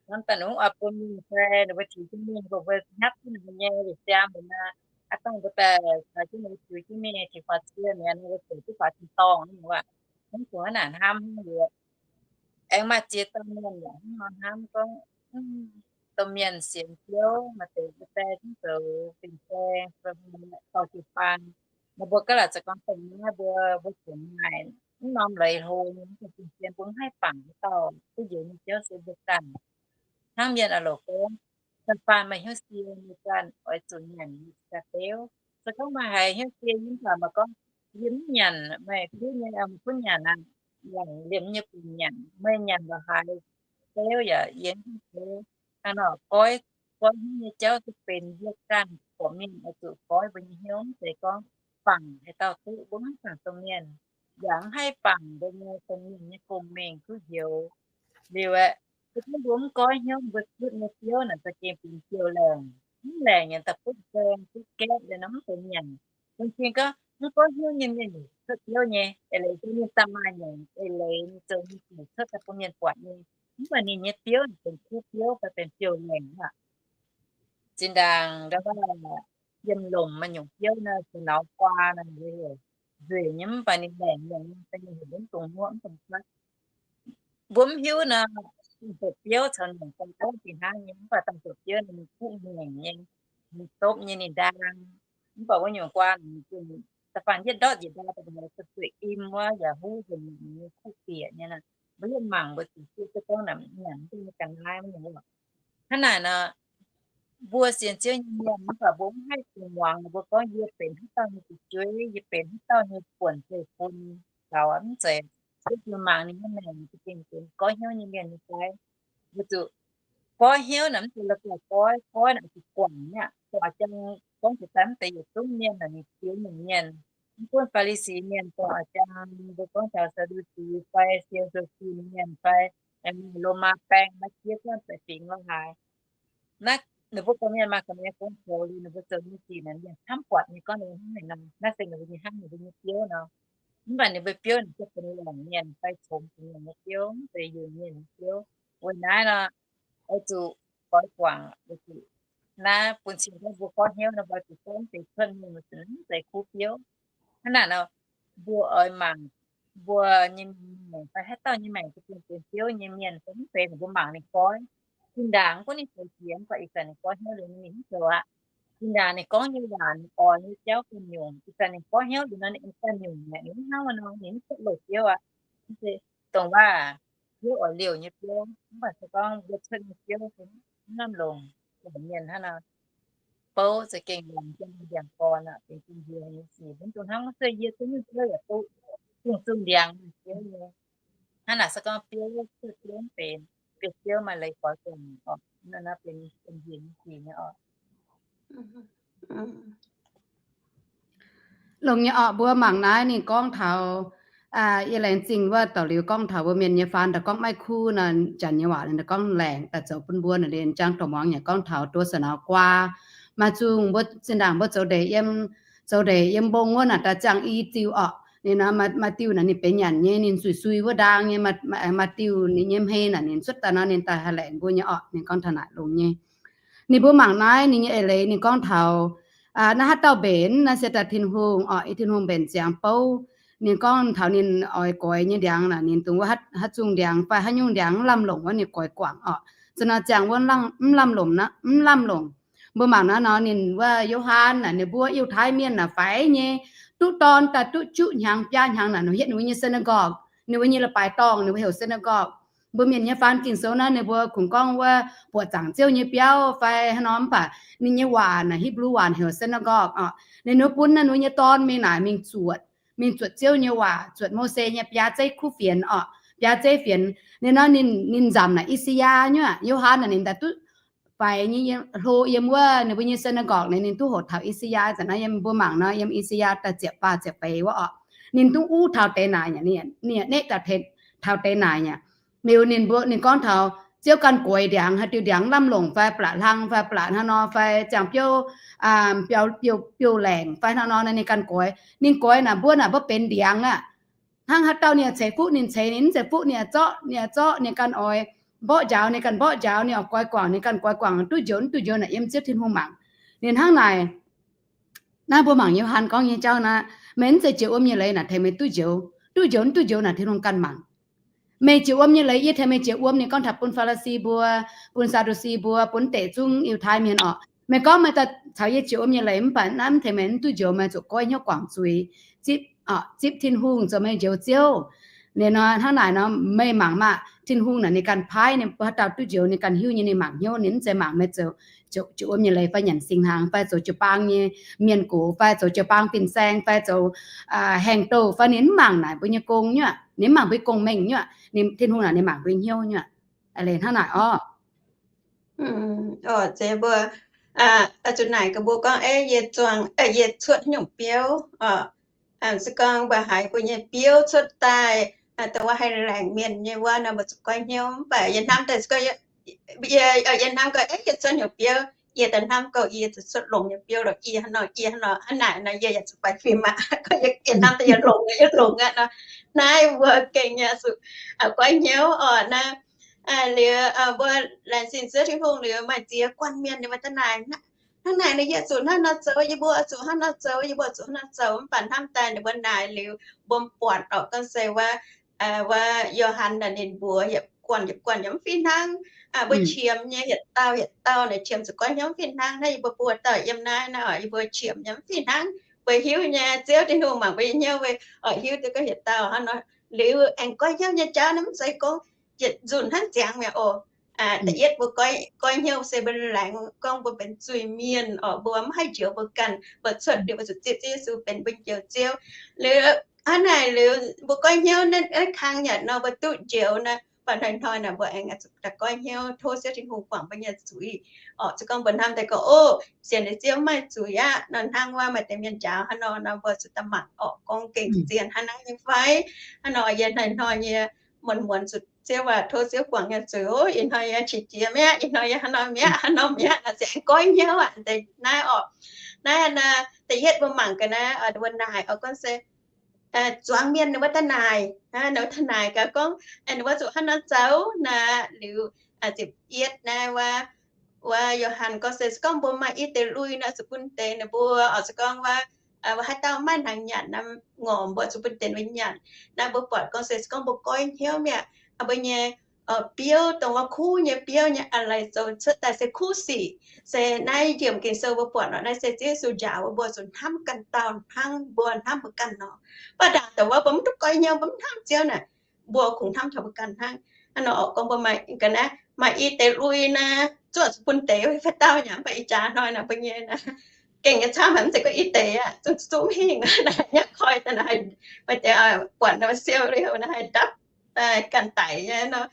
Hnamv daaih nungv oix bun mingh fai, ninh mbuo tiux jienv mingh, mbuo mbuo hnyapv jienv ninh mbuo nyei liepc siang mbuo nor, aa dongh mbuo daaih caux jienv ninh mbuo tiux jienv mingh taux faaux cie mi'aqv nor, mbuo ziouc duqv faaux tin-dorngh nyei waac. Mv dungx hnangv naaic hnamv hnangv liuz, aengx maaih ziex dauh mienh yaac hnangv nor hnamv gorngv, domh mienh sienx Ziouv maaih deix mbuo daaih zungv zoux fin-saeng, dorh jiu-baang. Nor mbuo gaav laac zoux gorngv dongh naaiv mbuo, mbuo ziouc maaih mv norm leiz hlo nyei, mv baac fin-saeng mbuo mv haih bangc haaix dauh duqv njoux nyei jauv se mbuo ganh. Hnangv mienh a'louc gorngv, da'faanh meih hnyouv sie nyei ganh oix zuqc nyanc nyei ga'beuv. Se gorngv meih haiz hnyouv sie nyei mv baac meih gorngv, yie mv nyanc, meih kuv nyei, meih kuv nyanc aqv. Nyanc liemh nyei bun nyanc, meih nyanc lorz haaix beuv yaac yie mv beuv. Hnangv nor goiv, goiv hnyouv nyei jauv duqv benx yie ganh gorqv mienh oix zuqc goiv mbuo nyei hnyouv, mv zeiz gorngv bangc haaix dauh duqv, mbuo mv bangc domh mienh, yaac mv haih bangc mbuo nyei domh mienh nyei gong-mengh duqv heux. Liuz aeqv, se gorngv mbuo mv goiv hnyouv, mbuo zutv nyei biouv naaic za'gengh benx biouv laengc. Mv laengc nyei da'butv saeng butv gaeqv liuz nor mv benx nyanc. Bun cing gorngv mv goiv hnyouv nyei mienh cuotv biouv nyei, eix leiz se ninh daaih maaih nyanc, eix leiz ninh zoux nyei sic cuotv daaih bun mienh buatc nyei. Mv baac ninh nyei biouv benx kuv biouv fai benx biouv laengc aqv. Zinh ndaangc ndau wuov yiem lomc maaih nyungc biouv nor, se nauz guaa nor, nzueic nyei, mv baac ninh laengc nyei, da'nyeic heuc mbuo mv dungx muoqv, mv dungx fatv. Mbuo mv hiuv nor, dangh zoqc biouv caux nauz guaa daaih fih hnangv nyei, mv baac dangh zoqc biouv ninh kuv ngaengc nyei, ninh dopv nyei, ninh ndaang. Mv baac wuov nyungc guaa ninh da'faanh yietv ndortv njiec ndau daaih zuqc im wuov yaac huv nzengc, ninh kuv bieqc nyei nor. Mbuo yietv mangc mbuo zuqc se gorngv naaic nyanc duqv nyei ga'naaiv wuov nyungc. Hnangv naaic nor, mbuo sienx Ziouv nyei mienh mv baac mbuo mv haih dungx muangx mbuo gorngv, yie benx haaix dauh nyei fu'jueiv, yie benx haaix dauh nyei buonc zeiv-fun, gaux mv zeiz. Mbuo zuqc mangc ninh nyei maengc za'gengh benx goiv hnyouv nyei mienh nyei fai. Mbuo zuqc goiv hnyouv naaic mv zeiz la'guaih goiv, goiv naaic zuqc guangc nyei aqv. Dongh a'jang gorngv jiex daaih mv deix yietc zungv mienh naaic ninh ziex nyungc mienh. Mv gunv Faa^li^si Mienh, dongh a'jang mbuo gorngv taux Saa^ndu^si fai siou sou fin mienh fai, aengx maaih Lomaa baeng maiv jiex guanh deix fingx lorh haaix. Naaiv Ninh mbuo gorqv-mienh maaih gorqv-mienh gong zoux liuz, ninh mbuo zoux nyei sic naaic mienh hnamv buatc nyei gorngv ninh mbuo hnangv naaic nor, naaiv se ninh mbuo nyei hnamv, ninh mbuo nyei biouv nor. Mv baac ninh mbuo biouv naaic se benx longc mienh fai congx benx mienh nyei biouv, mv zeiz yungh mienh nyei biouv. Weic naaiv nor, oix zuqc goix guangc, weic zuqc naaiv bun cing gorngv mbuo gorngv hnyouv nor, mbuo zuqc gorngv deix cuotv mingh, mv zeiz kuv biouv. Hnangv naaic nor, mbuo oix mangc mbuo nyei maengc fai haaix dauh nyei maengc za'gengh benx biouv nyei mienh fai mv zeiz, mbuo mangc ninh goiv. Zinh ndaangc mv gunv ninh zoux jiex, mv baac ih zanc ninh goiv hnyouv liuz ninh mv zoux aqv. Zinh ndaangc ninh gorngv nyei waac, ninh oix nyei jauv ganh nyungc. Ih zanc ninh goiv hnyouv liuz nor, ninh ganh nyungc mi'aqv, ninh mv hnangv wuov nor, ninh mv cuotv loz biouv aqv. Mv zeiz dongh waac, biouv oix liouh nyei biouv, mv baac se gorngv mbuo cuotv nyei biouv mv lamh longc, longc mienh hnangv nor, bouv za'gengh longc jienv mbuo ndiangx-gorn aqv, benx zingh nziex nyei sic. Mv dungx hnangv se yie zungv nyungc biouv yaac duqv, zungh zungh ndiangx nyei biouv nyei. Hnangv naaic se gorngv biouv cuotv biouv mv benx, biouv biouv maaih leiz goix guangc oc. Naaiv benx zingh nziex nyei sic nyei oc. Longx nyei orqc, mbuo mangc naaiv ninh gorngv taux, yie laengz zingh wuov dauh liuz gorngv taux mbuo mienh nyei faan daaih gorngv maiv kuv nor, janx nyei waac ninh gorngv laengc daaih zoux bun mbuo naaic, ninh jangx dongh muangx yaac gorngv taux duqv se naaiv guaa. Maaih zungh mbuo zinh ndaangc mbuo zoux ndeic yiem, zoux ndeic yiem mbong wuov naaic daaih ziangh i diuh orqc. Ninh maaih diuh naaic ninh benx nyanc nyei, ninh sui-sui wuov ndaang nyei, maaih diuh ninh nyei hmei naaic ninh cuotv daaih nor ninh daaih haih laengc mbuo nyei orqc. Ninh gorngv taux naaic longx nyei. Ninh mbuo mangc naaiv ninh nyei eix leiz ninh gorngv taux naaiv haaix dauh mbenc, naaiv se daaih Tin-Hungh orqc. Tin-Hungh mbenc ziangx bouv. Ninh gorngv taux ninh oix goix nyei ndiangx naaic, ninh dongh wuov haaix zungh ndiangx fai haaix nyungc ndiangx mv lamh longc wuov ninh goix guangc orqc. Za'gengh ziangh wuov mv lamh longc, mv lamh longc. Mbuo mangc naaiv nor ninh wuov Yo^han naaic, ninh mbuo Yiutai mienh naaic faix nyei, duqv dorn daaih duqv juqv hnyangx biaa hnyangx naaic, ninh hietv ninh mbuo nyei synagogue, ninh mbuo nyei leiz-baaix dorngh ninh mbuo heuc synagogue. Mbuo mienh nyei faan Ging-Sou naaiv ninh mbuo kungx gorngv wuov buoqc zaangc Ziouv nyei biauv fai hnangv nor, mv baac ninh nyei waac naaic Hipv^lu waac heuc synagogue orqc. Ninh mbuo bun naaiv ninh mbuo nyei dorn mingh naaic mingh zuotc, mingh zuotc Ziouv nyei waac, zuotc Mose nyei biaa zeiv kuv fienx orqc, biaa zeiv fienx. Ninh nor ninh, ninh nzamc naaic I^saa^yaa nyuoqc. Yo^han naaic ninh daaih duqv faix nyei hlo yiem wuov ninh mbuo nyei synagogue naaic, ninh duqv hoqc taux I^saa^yaa. Zanc naaiv yiem mbuo mangc nor yiem I^saa^yaa da'ziepc faah ziepc feix wuov orqc. Ninh duqv uv taux deix naaic, ninh neqv taux deix naaic aqv. Liuz ninh mbuo, ninh gorngv taux Ziouv ganh goix ndiangx, haaix diuh ndiangx lamh longc fai blatc hlang fai blatc hnangv nor fai ziangh biouv, biouv, biouv laengc fai hnangv nor, ninh ganh goix. Ninh goix naaic mbuo naaic mbuo benx ndiangx aqv. Hnangv haaix dauh ninh ceix fuqv ninh ceix, ninh mv zeiz fuqv ninh zorqv, ninh zorqv ninh ganh oix mborqv njaaux ninh ganh mborqv njaaux, ninh oix goix guangc ninh ganh goix guangc, duqv njoux mv duqv njoux naaic yiem Ziouv Tin-Hungh mangc. Ninh hnangv naaic, naaiv mbuo mangc Yo^han gorngv nyei jauv naaic, meih mv zeiz jiex wuom nyei leiz naaic tengx meih duqv njoux, duqv njoux mv duqv njoux naaic Tin-Hungh ganh mangc. Meih jiex wuom nyei leiz, yie tengx meih jiex wuom. Ninh gorngv taux bun Faa^li^si mbuo, bun Saa^ndu^si mbuo, bun deix zungv Yiutai mienh orqc. Meih gorngv meih daaih caux yie jiex wuom nyei leiz, mv baac naaiv mv tengx meih mv duqv njoux, meih zuqc goiv hnyouv guangc zuiz, zipv, zipv Tin-Hungh zoux meih njoux Ziouv. Ninh nor hnangv naaic nor, meih mangc maah, Tin-Hungh naaic ninh ganh paaiv ninh mbuo haaix dauh duqv njoux ninh ganh hiuv nyei, ninh mangc hnyouv, ninh mv zeiz mangc meih zoux jiex wuom nyei leiz fai nyanc singx hnaangx fai zoux jiu-baang nyei mienh gox fai zoux jiu-baang fin-saeng fai zoux haeng-douh fai, ninh mv mangc naaic mbuo nyei gong nyuoqc, ninh mv mangc mbuo nyei gong-mengh nyuoqc. Ninh, Tin-Hungh naaic ninh mangc mbuo hnyouv nyuoqc. Eix leiz hnangv naaic orqc. Oc, zeiz mbuo zuqc naaic gaax mbuo gorngv, yie zuangx, yie cuotv nyungc biouv oc. Se gorngv mbuo haiz mbuo nyei biouv cuotv daaih, dongh wuov haih laengc mienh nyei wuov nor, mbuo zuqc goiv hnyouv. Mv baac yie hnamv daaih, yie, yie hnamv gorngv, yie cuotv nyungc biouv, yie daaih hnamv gorngv yie zuqc cuotv longx nyei biouv lorqc, yie hnangv nor, yie hnangv nor, hnangv naaic nor yie yaac zuqc faix fim aqv. Yie hnamv daaih yie longx, yie longx aqv nor. Naaiv mbuo gengh yaac zuqc goiv hnyouv oc naaiv. Liuz mbuo laengz zingh Ziouv Tin-Hungh liuz maaih ziex guanh mienh ninh mbuo daaih naaic, hnangv naaic nor yie zuqc hnangv nor zoux, yie mbuo zuqc hnangv nor zoux, yie mbuo zuqc hnangv nor zoux. Mv baac hnamv daaih ninh mbuo naaic liuz, mbuo buatc oc, gorngv se wuov, wuov Yo^han naaic ninh mbuox yietc guanh yietc guanh yaac mv fih hnangv. Mbuo qiemx nyei yietc dauh yietc dauh naaic qiemx zuqc goiv hnyouv mv fih hnangv. Naaiv yie mbuo buo dauh yiem naaiv naaiv oc, yie mbuo qiemx nyei mv fih hnangv. Mbuo hiuv nyei Ziouv Tin-Hungh mangc mbuo nyei hnyouv, mbuo oix hiuv duqv gorngv yietc dauh hnangv nor. Liuz aengx goiv hnyouv nyei jauv naaiv mv zeiz gorngv yietc nzunc hnangv ziangx mi'aqv oc. Da'yietv mbuo goiv, goiv hnyouv se mbuo laengz gorngv mbuo benx zuiz-mienh oc, mbuo mv haih njoux mbuo ganh, mbuo cuotv liuz mbuo zuqc zipv Ziouv Yesu benx mbuo njoux Ziouv. Liuz hnangv naaic liuz mbuo goiv hnyouv naaiv kang yaac nor mbuo duqv njoux naaiv, mv baac hnoi-hnoi naaic mbuo aengx zuqc daaih goiv hnyouv tov Ziouv Tin-Hungh guangc mbuo nyei zuiz oc. Se gorngv mbuo hnamv daaih gorngv, o, sienx liuz Ziouv mv maaih zuiz aqv nor, hnangv wuov maaih deix mienh njaaux hnangv nor nor, mbuo zuqc daaih mangc oc, gorngv gengh zien hnangv naaiv nyei fai. Hnangv nor yie hnoi-hnoi nyei muonz-muonz zuqc Ziouv waac, tov Ziouv guangc nyei zuiz. Ih hnoi yie qiex jiez mi'aqv, ih hnoi yie haaix nor mi'aqv, haaix nor mi'aqv, se aengx goiv hnyouv aqv. Deix naaiv oc, naaiv da'yietv mbuo mangc gaax naaiv, mbuo naaic oc, gorngv se zuangx mienh ninh wuov daaih naaic, ninh wuov daaih naaic gaax gorngv ninh wuov zuqc haaix nor zoux naaic. Liuz ziepc yietv naaiv wuov, wuov Yo^han gorngv se, se gorngv mbuo maaih i deix lui naaic, zuqc bun deix ninh mbuo, oix zuqc gorngv wuov, wuov haaix dauh maaih hnaangx nyanc, ngorc mbuo zuqc bun deix ninh mbuo nyanc. Naaiv mbuo buatc gorngv se, se gorngv mbuo goiv hnyouv mi'aqv, mbuo nyei biouv, dongh wuov kuv nyei biouv nyei a'leiz zoux cuotv daaih se kuv sic. Se naaiv yiemc Ging-Sou mbuo buatc nor, naaiv se Ziouv Yesu njaaux mbuo, mbuo zuqc hnamv ganh dauh hnangv mbuo hnamv mbuo ganh nor. Mv baac ndaangc dongh wuov mbuo mv duqv goiv hnyouv, mbuo mv hnamv Ziouv naaic, mbuo kungx hnamv taux mbuo ganh hnangv. Hnangv nor oc, gorngv mbuo maaih ga'naaiv, maaih i deix lui naaic, zuqc bun deix wuov haaix dauh nyanc. Mv baac ih jaax hnoi naaic mbuo nyei naaic gengh nyei camv haic, mv zeiz gorngv i deix aqv, zungv zungv mv hingh naaic, nyei koi daaih naaic, maaih deix buatc nor siou liuz naaic haih ndapv ganh daic nyei nor.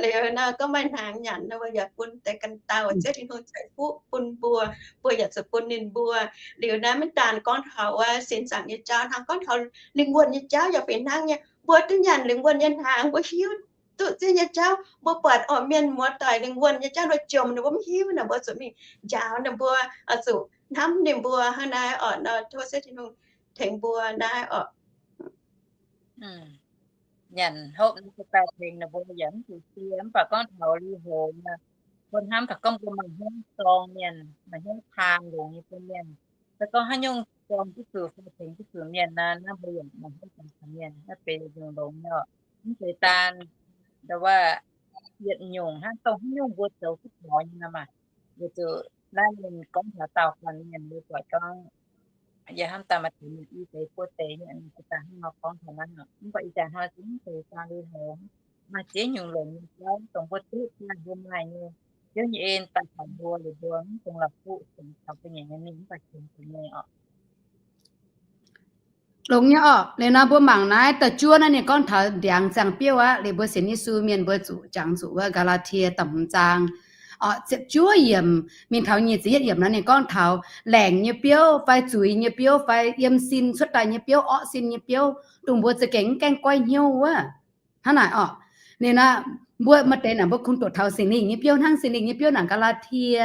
Liuz nor gorngv maaih hnaangx nyanc nor, mbuo yaac bun deix ganh dauh, Ziouv Tin-Hungh ceix fuqv bun mbuo, mbuo yaac zuqc bun ninh mbuo. Liuz naaiv maiv daan gorngv taux wuov sin zaangc nyei jauv, hnangv gorngv taux lingh wuonh nyei jauv yaac fih hnangv nyei. Mbuo duqv nyanc lingh wuonh nyei hnaangx, mbuo hiuv duqv Ziouv nyei jauv. Mbuo buatc oc, mienh muoz doic lingh wuonh nyei jauv nor jomc, ninh mbuo mv hiuv naaic, mbuo zuqc mingh njaaux ninh mbuo, zuqc hnamv ninh mbuo hnangv naaiv oc. Nor tov Ziouv Tin-Hungh tengx mbuo naaiv oc. Nyanc hopv naaiv se daaih tengx ninh mbuo yaac mv zuqc sie. Mv baac gorngv taux lui-houx nor, mbuo hnamv taux gorngv mbuo maaih hnyouv zorng mienh, maaih hnyouv taan longx nyei bun mienh. Se gorngv haaix nyungc zorng duqv zuqc fai tengx duqv zuqc mienh nor, naaiv mbuo yaac maaih hnyouv zorng taux mienh, naaiv benx nyungc longx nyei oc. Mv zeiz daan ndau wuov yietc nyungc hnangv, dongh haaix nyungc mbuo zoux duqv taux nyei nor maah. Weic zuqc naaiv ninh gorngv taux daauh ganh mienh, mbuo buatc gorngv yie hnamv daaih maaih deix mienh i deix buo deix nyei, ninh daaih hnangv nor gorngv taux naaiv oc. Mv baac ih jaax hnoi zungv mv zeiz daan lui-houx, maaih ziex nyungc longx nyei jauv dongh mbuo duqv daaih mbuo maaih nyei, Ziouv nyei en daaih taux mbuo liuz mbuo mv dungx la'kuqv sienx taux mbuo nyei mienh, mv baac sienx deix nyei oc. Longx nyei orqc. Liuz nor mbuo mangc naaiv da'juov naaiv ninh gorngv taux ndiangx ziangh biouv aqv. Liuz mbuo sienx Yesu mienh mbuo zuqc jangx zuqc wuov Gaa^laa^tie da'hmz zaang, ziepc juov yiemc mingh taux nyic ziepc yietv yiemc naaiv ninh gorngv taux laengc nyei biouv fai zuiz nyei biouv fai yiem sin cuotv daaih nyei biouv, orqv sin nyei biouv, dongh mbuo za'gengh mv gaengh goiv hnyouv wuov. Hnangv naaic orqc. Ninh aqv, mbuo maaih deix naaic mbuo kungx doqc taux Singx Lingh nyei biouv hnangv. Singx Lingh nyei biouv naaic Gaa^laa^tie,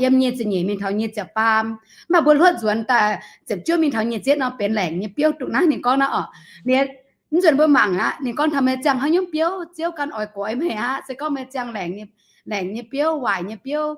yiem nyic ziepc nyeic mingh taux nyic ziepc faam. Mv baac mbuo hluotv nzuonx daaih ziepc juov mingh taux nyic ziepc nor benx laengc nyei biouv. Dongh naaiv ninh gorngv naaiv orqc. Ninh, mv nzunc mbuo mangc aqv, ninh gorngv taux meih ziangh haaix nyungc biouv, Ziouv ganh oix goix meih aqv. Se gorngv meih ziangh laengc nyei, laengc nyei biouv, waaic nyei biouv,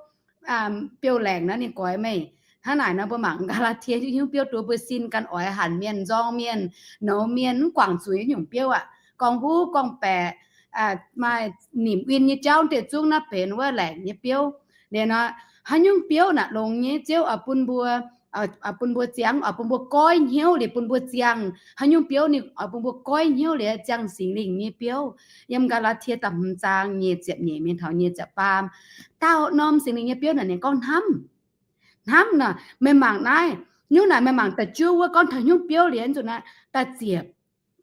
biouv-laengc naaiv ninh goix meih. Hnangv naaic nor mbuo mangc Gaa^laa^tie nyungc biouv, dongh mbuo sin ganh oix hanc mienh, nzorng mienh, nouz mienh, mv guangc zuiz nyungc biouv aqv. Gorngv huv, gorngv-baeqc, maaih nimc win nyei jauv deix zungv naaiv benx wuov laengc nyei biouv. Liuz nor, haaix nyungc biouv naaic longx nyei, Ziouv oix bun mbuo, oix bun mbuo ziangh, oix bun mbuo goiv hnyouv liuz bun mbuo ziangh. Haaix nyungc biouv ninh oix bun mbuo goiv hnyouv liuz ziangh Singx Lingh nyei biouv. Yiem Gaa^laa^tie da'hmz zaang nyic ziepc nyeic mingh taux nyic ziepc faam. Dauh norm Singx Lingh nyei biouv naaic ninh gorngv hnamv. Hnamv nor, meih mangc naaiv, nyungc naaic meih mangc da'juov wuov gorngv taux haaix nyungc biouv liuz nzunc naaiv, da'ziepc,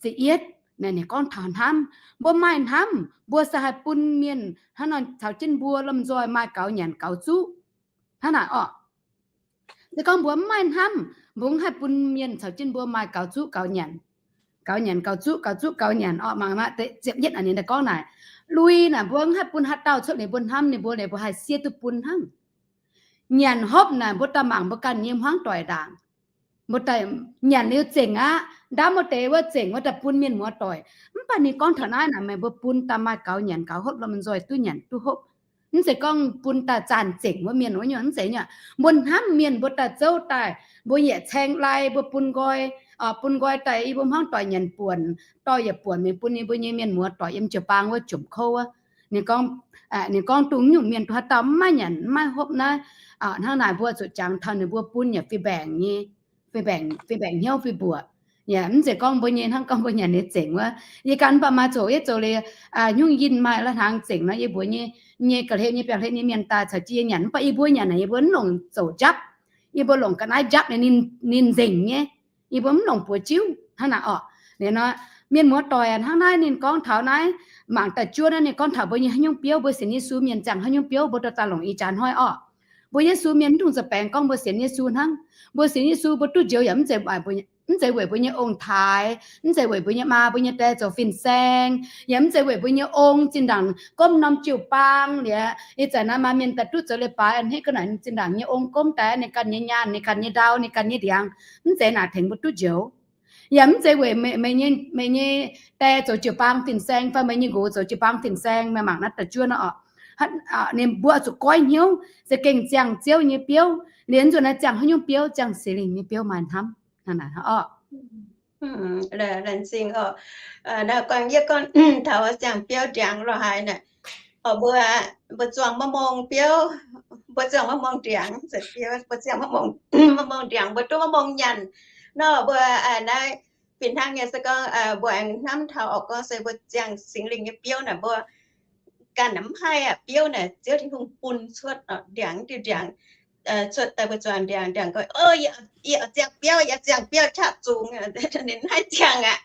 ziepc yietv naaic ninh gorngv taux hnamv. Mbuo maaih hnamv, mbuo se haih bun mienh hnangv nor caux jienv mbuo lomh nzoih maaih gaux nyanc gaux zuqv. Hnangv naaic orqc. Se gorngv mbuo mv maaih hnamv, mbuo mv haih bun mienh caux jienv mbuo maaih gaux zuqv gaux nyanc. Gaux nyanc gaux zuqv, gaux zuqv gaux nyanc orqc. Mangc ziepc yietv naaic ninh gorngv naaic, lui naaic mbuo mv haih bun haaix dauh cuotv liuz mbuo hnamv ninh mbuo, liuz mbuo haih siev duqv bun hnangv. Nyanc hopv naaic mbuo daaih mangc mbuo ganh nyei hmuangv doic ndaangc. Mbuo daaih nyanc liuz zengc aqv. Ndaamv wuov deix wuov zengc wuov daaih bun mienh muoz doic. Mv baac ninh gorngv taux naaiv naaic, meih mbuo bun daaih maaih gaux nyanc gaux hopv, lomh nzoih duqv nyanc duqv hopv. Mv zeiz gorngv bun daaih zaanh zengc wuov mienh wuov nyungc, mv zeiz nyungc. Mbuo hnamv mienh mbuo daaih zouv daaih, mbuo yietc caeng lai mbuo bun nqoi, bun nqoi daaih yie mbuo hmuangv doic nyanc buonc, dorh yietc buonc mingh bun yie mbuo nyei mienh muoz doic yiem jiu-baang wuov jomc kouv wuov. Ninh gorngv, ninh gorngv dongh nyungc mienh duqv haaix dauh mv maaih nyanc mv maaih hopv naaiv, hnangv naaic mbuo zuqc jangx taux ninh mbuo bun yaac fih mbaengc nyei, fih mbaengc, fih mbaengc hnyouv fih mbuoqc. Yaac mv zeiz gorngv mbuo nyei hnangv gorngv mbuo nyanc nyei zengc wuov. Yie ganh mv baac maaih zoqc, yie zoqc liuz, nyungc yinh maaih la'hnaangx zengc nor, yie mbuox nyei, nyei ga'hlen nyei biauv-hlen nyei mienh daaih caux jienv yie nyanc. Mv baac yie mbuo nyanc naaic yie mbuo mv longc zoqc njapv. Yie mbuo longc ga'naaiv njapv ninh, ninh nzengc nyei. Yie mbuo mv longc buoz jiuv hnangv naaic orqc. Liuz nor, mienh muoz doic hnangv naaiv ninh gorngv taux naaiv, mangc da'juov naaiv ninh gorngv taux mbuo nyei haaix nyungc biouv, mbuo sienx Yesu mienh ziangh haaix nyungc biouv, mbuo dorh daaih longc ih jaax hnoi orqc. Mbuo Yesu mienh mv dungx za'baengx gorngv mbuo sienx Yesu hnangv. Mbuo sienx Yesu mbuo duqv njoux yaac mv zeiz waaic mbuo Mv zeiz weic mbuo nyei ong-taaix, mv zeiz weic mbuo nyei maa mbuo nyei die zoux fin-saeng, yaac mv zeiz weic mbuo nyei ong zinh ndaangc gomv norm jiu-baang liuz, ih zanc naaiv maaih mienh daaih duqv zoux leiz-baaix a'hneiv ga'naaiv ninh zinh ndaangc nyei ong gomv daaih ninh ganh nyei nyaanh, ninh ganh nyei ndau, ninh ganh nyei ndiangx, mv zeiz naaic tengx mbuo duqv njoux. Yaac mv zeiz weic meih nyei, meih nyei die zoux jiu-baang fin-saeng fai meih nyei nqox zoux jiu-baang fin-saeng, meih mangc naaiv da'juov nor oc. Ninh mbuo oix zuqc goiv hnyouv za'gengh ziangh Ziouv nyei biouv. Liuz nzunc naaiv ziangh haaix nyungc biouv? Ziangh Singx Lingh nyei biuov maaih hnamv. Laengz zingh oc. Naaiv gorngv yie gorngv taux ziangh biouv ndiangx lorh haaix naaic, mbuo, mbuo zuangx maiv mong biouv, mbuo zuangx maiv mong ndiangx, mbuo zuangx maiv mong ndiangx, mbuo duqv maiv mong nyanc nor, mbuo naaiv fih hnangv nyei se gorngv mbuo aengx hnamv taux oc, gorngv se mbuo ziangh Singx Lingh nyei biouv naaic, mbuo ganh mv haih aqv. Biouv naaic Ziouv Tin-Hungh bun cuotv ndiangx, diuh ndiangx cuotv daaih mbuo zuangx ndiangx, ndiangx gorngv, yie oix ziangh biouv, yie ziangh biouv qaqv zungx, ninh mv haih ziangh aqv.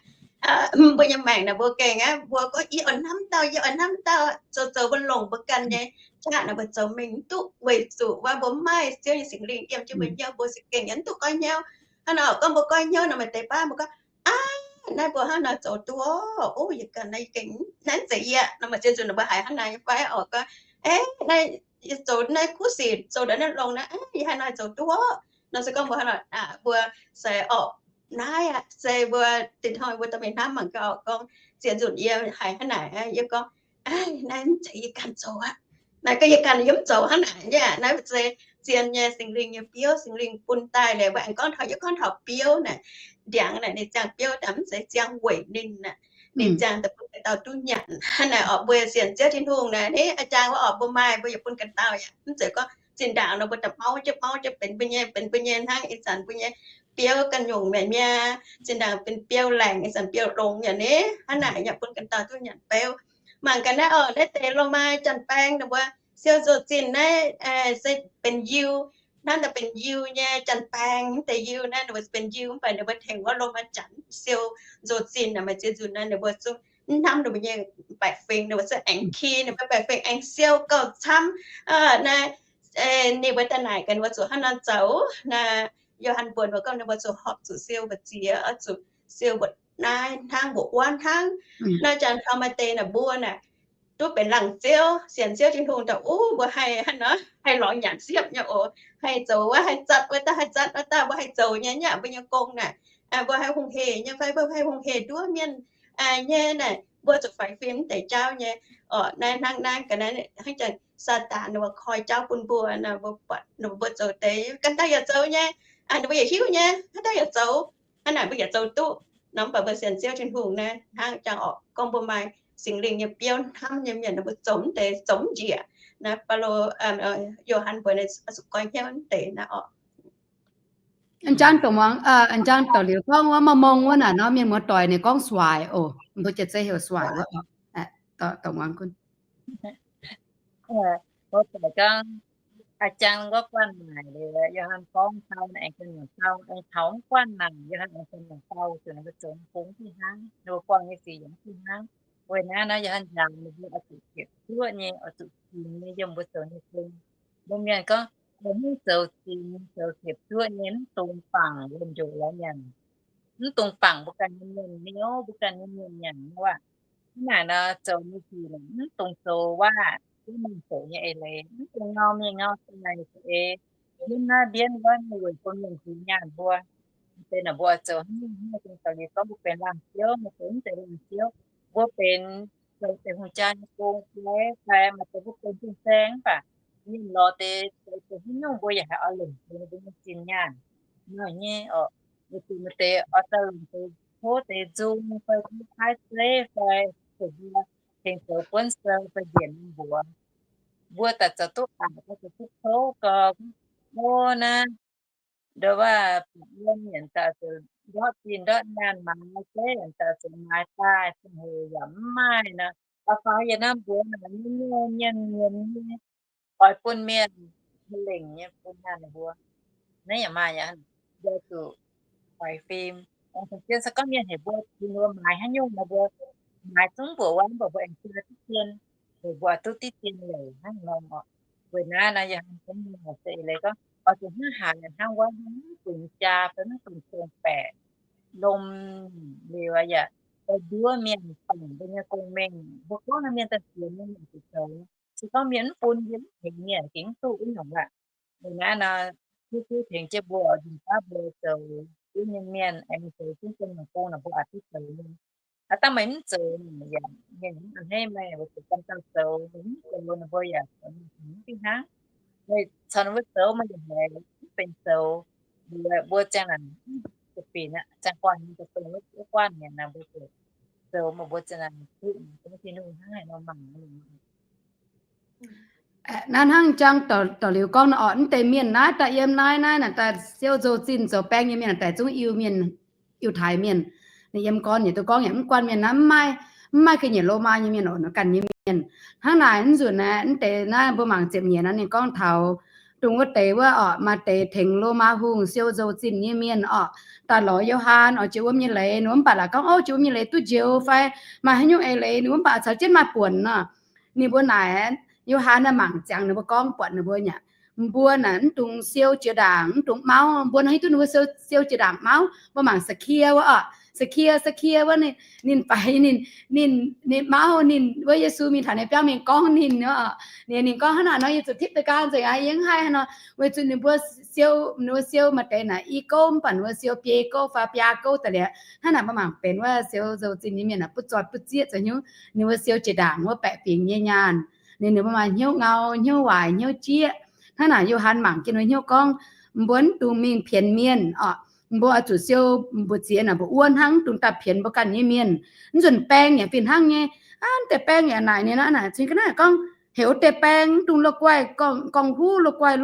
Mbuo nyei maengc naaic mbuo gengh aqv, mbuo gorngv yie oix hnamv dauh, yie oix hnamv dauh, zoux zoux mbuo longc mbuo ganh nyei qaqv naaic mbuo zoux mingh mv duqv, weic zuqc wuov mbuo mv maaih Ziouv nyei Singx Lingh yiem jienv mbuo hnyouv, mbuo se gengh yaac mv duqv goiv hnyouv. Hnangv naaic gorngv mbuo goiv hnyouv nor, meih deix baav mbuo gorngv, aa, naaiv mbuo hnangv naaic zoux duqv oc, o, yie ganh naaiv gengh naaiv mv zeiz yie nor, maaih ziex nzunc mbuo haiz hnangv naaic nyei fai oc, gorngv, aa, naaiv yie zoux naaiv kuv sic, zoux ndongc naaiv longx naaiv, yie hnangv naaic zoux duqv oc. Nor se gorngv mbuo hnangv naaic, mbuo se oc, naaiv aqv se mbuo tin-dorngh mbuo dorh mingh hnamv mangc gaax oc, gorngv ziex nzunc yie haiz hnangv naaic, yie gorngv, aa, naaiv mv zeiz yie ganh zoux aqv. Naaiv gorngv yie ganh yie mv zoux hnangv naaic nyei, naaiv se zien nyei Singx Lingh nyei biouv, Singx Lingh bun daaih liuz. Mbuo aengx gorngv taux, yie gorngv taux biouv naaic, ndiangx naaic ninh ziangh biouv daaih mv zeiz ziangh weic ninh aqv. Ninh ziangh daaih bun dauh duqv nyanc. Hnangv naaic oc, mbuo sienx Ziouv Tin-Hungh naaic, aa jang wuov oc, mbuo maaih mbuo yaac bun ganh dauh aqv. Mv zeiz gorngv zinh ndaangc nor mbuo daaih mauv jienv mauv jienv benx mbuo nyei, benx mbuo nyei hnangv ih zanc mbuo nyei biouv ganh nyungc mi'aqv. Zinh ndaangc benx biouv laengc, ih zanc biouv longx yaac ni. Hnangv naaic yaac bun ganh dauh duqv nyanc beuv. Mangc gaax naaiv oc, naaiv deix Lomaa janx-baeng ninh mbuo siou nzoh zinh naaiv se benx yiu, hnangv naaiv benx yiu nyei janx-baeng, mv deix yiu naaiv ninh mbuo benx yiu mv baac ninh mbuo tengx wuov Lomaa janx siou nzoh zinh naaic, maaih ziex nzunc naaiv ninh mbuo zungv mv hnamv ninh mbuo nyei baeqc fingx, ninh mbuo zungv aengx ki ninh mbuo baeqc fingx aengx siou gauh camv. Naaiv ninh mbuo daaih naaic gaax ninh mbuo zuqc hnangv naaiv zoux. Naaiv Yo^han mbuox ninh mbuo gorngv ninh mbuo zuqc horpc zuqc siou mbu'ziex, oix zuqc siou mbu'naaiv hnangv, mbu'wuov hnangv. Naaiv janx taux maaih deix naaic mbuo naaic duqv benx laangz ziouv, sienx Ziouv Tin-Hungh daaih, uv, mbuo haih hnangv nor haih lorz nyanc siepv nyei oc. Haih zoux wuov, haih zatc wuov dauh, haih zatc wuov dauh, mbuo haih zoux nyei nyei mbuo nyei gong naaic. Mbuo haih hungh hec nyei fai mbuo haih hungh hec nduov mienh nyei naaic, mbuo zuqc faix fim mv deix jauv nyei. Oc, naaiv hnangv naaiv ga'naaiv hnangv janx Saadaan ninh mbuo koi jauv bun mbuo nor, mbuo buatc ninh mbuo zoux deix ganh dauh yaac zoux nyei, ninh mbuo yaac hiuv nyei, haaix dauh yaac zoux. Hnangv naaic mbuo yaac zoux duqv nor. Mv baac mbuo sienx Ziouv Tin-Hungh naaiv hnangv jangx oc, gorngv mbuo maaih Singx Lingh nyei biouv hnamv nyei mienh, ninh mbuo zoux mv deix, zoux mv njiec. Naaiv Baulo, Yo^han mbuox ninh zuqc goiv hnyouv mv deix naaiv oc. A'jang douc muangx, a'jang douc liuz gorngv wuov maiv mong wuov naaic nor, mienh muoz-doic ninh gorngv suaaic oc. Mbuo jiex zeiv heuc suaaic wuov oc. Douc muangx gunv. Mbuo doic gorngv, a'jang wuov guanh naaic liuz, Yo^han gorngv dau, aengx guanh naaic dau, aengx taux mv guanh naaic, Yo^han aengx guanh naaic dau, zuqc ninh mbuo zoux fungx fih hnangv, ninh mbuo buangh nyei sic yaac fih hnangv. Weic naaiv nor, Yo^han njaaux ninh mbuo oix zuqc ziepc zuoqv nyei, oix zuqc fingx nyei yiem mbuo zoux nyei gong. Mbuo mienh gorngv, mbuo mv zoux fingx, zoux ziepc zuoqv nyei, mv dungx bangc wuom-njoux lorz nyanc. Mv dungx bangc mbuo ganh nyei mienh niouv, mbuo ganh nyei mienh nyanc nyei waac. Hnangv naaic nor, zoux nyei sic mv dungx zoux waac, duqv mienh zoqc nyei eix leiz, mv dungx ngau mienh ngau daaih za'eix mbienv naaiv mbienv wuov, weic bun mienh zuiz nyaanh mbuo. Deix naaic mbuo oix zoux hnangv naaiv, mv dungx zoux liuz gorngv mbuo benx laangz ziouv, mv deix mv zeiz laangz ziouv. Mbuo benx zoux deix hungh jaa nyei gong fai, fai maaih deix mbuo benx fin-saeng mv baac mienh lorz deix zoux deix haaix nyungc mbuo yaac haih oix longc deix mbuo nyei zinh nyaanh. Nor nyei oc, weic zuqc maaih deix oix daaih longc deix tov deix nzung fai tov paaiv zeiv fai zoux mbuo tengx zoux buonv sou fai njiec norm mbuox. Mbuo daaih zoux duqv aqc, zoux duqv kouv gau, o naaiv, ndo waac buatc yiem nyanc daaih zoux ndortv zinh ndortv nyaanh, maaiz zeiv nyanc daaih zoux maaiz daaih, ziangh hoc yaac mv maaih nor. Oix faaux yietc norm mbuox naaic, mienh nyei, mienh nyei, oix bun mienh lengc nyei bun nyaanh mbuo. Naaiv yaac maaih aqv, mbuo zuqc faix fim. Aengx se gorngv mienh heuc mbuo, mbuo maaiz haaix nyungc nor, mbuo maaiz zungv mbuoqc wuov, mv baac mbuo aengx jaa diqv dien, weic mbuo duqv diqv dien leiz hnangv nor oc. Weic naaiv nor, yie hnamv gorngv mienh se eix leiz gorngv oix zuqc hnangv haaix hnangv wuov, mv dungx jaa fai mv dungx dongh baeqc. lomh liuz yaac nduov mienh dongh mbuo nyei gong-mengh. Mbuo gorngv naaiv mienh daaih sienx nyei mienh zuqc zoux. Se gorngv mienh mv bun, yie mv tengx mienh, gengh mv duqv wuov nyungc aqv. Liuz naaiv nor, Yesu tengx jienv mbuo, nzunc baav mbuo zoux Yesu nyei mienh, aengx zoux jienv gong-mengh gong naaic, mbuo oix duqv zoux nyei. Aav dangh meih mv zoux, yaac mienh mv a'hneiv meih, weic zuqc ganh dauh zoux, meih mv zoux, ninh mbuo yaac zoux mv fih hnangv. Meih caux ninh mbuo zoux, meih yaac haiz mv benx zoux. Liuz mbuo ziang naaic, zaangc guanh nyei, dongh wuov guanh mi'aqv, mbuo zoux, mbuo ziang naaic, Tin-Hungh hnangv haaix nor mangc. Naaiv hnangv jang dorc liuz gorngv nor, orqc, mv deix mienh naaiv daaih yiem naaiv, naaiv naaic daaih siou nzou-zinh zoux baeng nyei mienh naaic daaih zungv Iu-Mienh, Yiutai Mienh. Ninh yiem gorn yietc duqv gorngv yaac mv guanh mienh naaiv, mv maaih, mv maaih ga'nyiec Lomaa nyei mienh oc, nor ganh nyei mienh. Hnangv naaic, mv nzunc naaiv, mv deix naaiv mbuo mangc ziepc nyeic naaiv ninh gorngv taux dongh wuov deix wuov orqc, maaih deix tengx Lomaa hungh siou nzou-zinh nyei mienh orqc, daaih lorz Yo^han oix jiex wuom nyei leiz. Ninh mbuo mv baac laaix gorngv, Ov, jiex wuom nyei leiz duqv njoux fai maaih haaix nyungc eix leiz? Ninh mbuo mv baac caux jienv maaih buonc nor. Ninh mbuo naaic, Yo^han naaiv mangc ziangx ninh mbuo gorngv buatc ninh mbuo nyei, mbuo naaic mv dungx siou jiex ndaangc, mv dungx mauv. Mbuo nor hiuv duqv ninh mbuo siou, siou jiex ndaangc mauv. Mbuo mangc Saa^kie wuov orqc, Saa^kie, Saa^kie wuov, ninh faix, ninh, ninh, ninh mauv, ninh wuov Yesu mingh taux ninh biauv mingh gorngv ninh, ninh, ninh gorngv, Hnangv naaic nor yie zuqc tipv deix gaang nzengc aqv, yie mv haih haaix nor. Weic zuqc ninh mbuo siou, ninh mbuo siou maaih deix naaic i gouv, mv baac ninh mbuo siou biei gouv fai biaa gouv da'liec. Hnangv naaic mbuo mangc benx wuov siou nzou-zinh nyei mienh naaic butv zoih butv zieqv zoux hnyouv. Ninh mbuo siou jiex ndaangc wuov baeqc fingx nyei nyaanh. Ninh, ninh mbuo maaih hnyouv ngau, hnyouv waaic, hnyouv jieqv. Hnangv naaic Yo^han mangc jienv ninh hnyouv gorngv, mbuo mv dungx mingh pienx mienh orqc. Mbuo oix zuqc siou mbu'ziex naaic mbu'wuov hnangv, mv dungx daaih pienx mbuo ganh nyei mienh. Mv nzunc baeng yaac fih hnangv nyei. Aav, mv deix baeng yaac naaic ninh naaiv naaic cingx ga'naaiv gorngv heuc wuov deix baeng mv dungx loz-guaih gorngv, gorngv huv loz-guaih,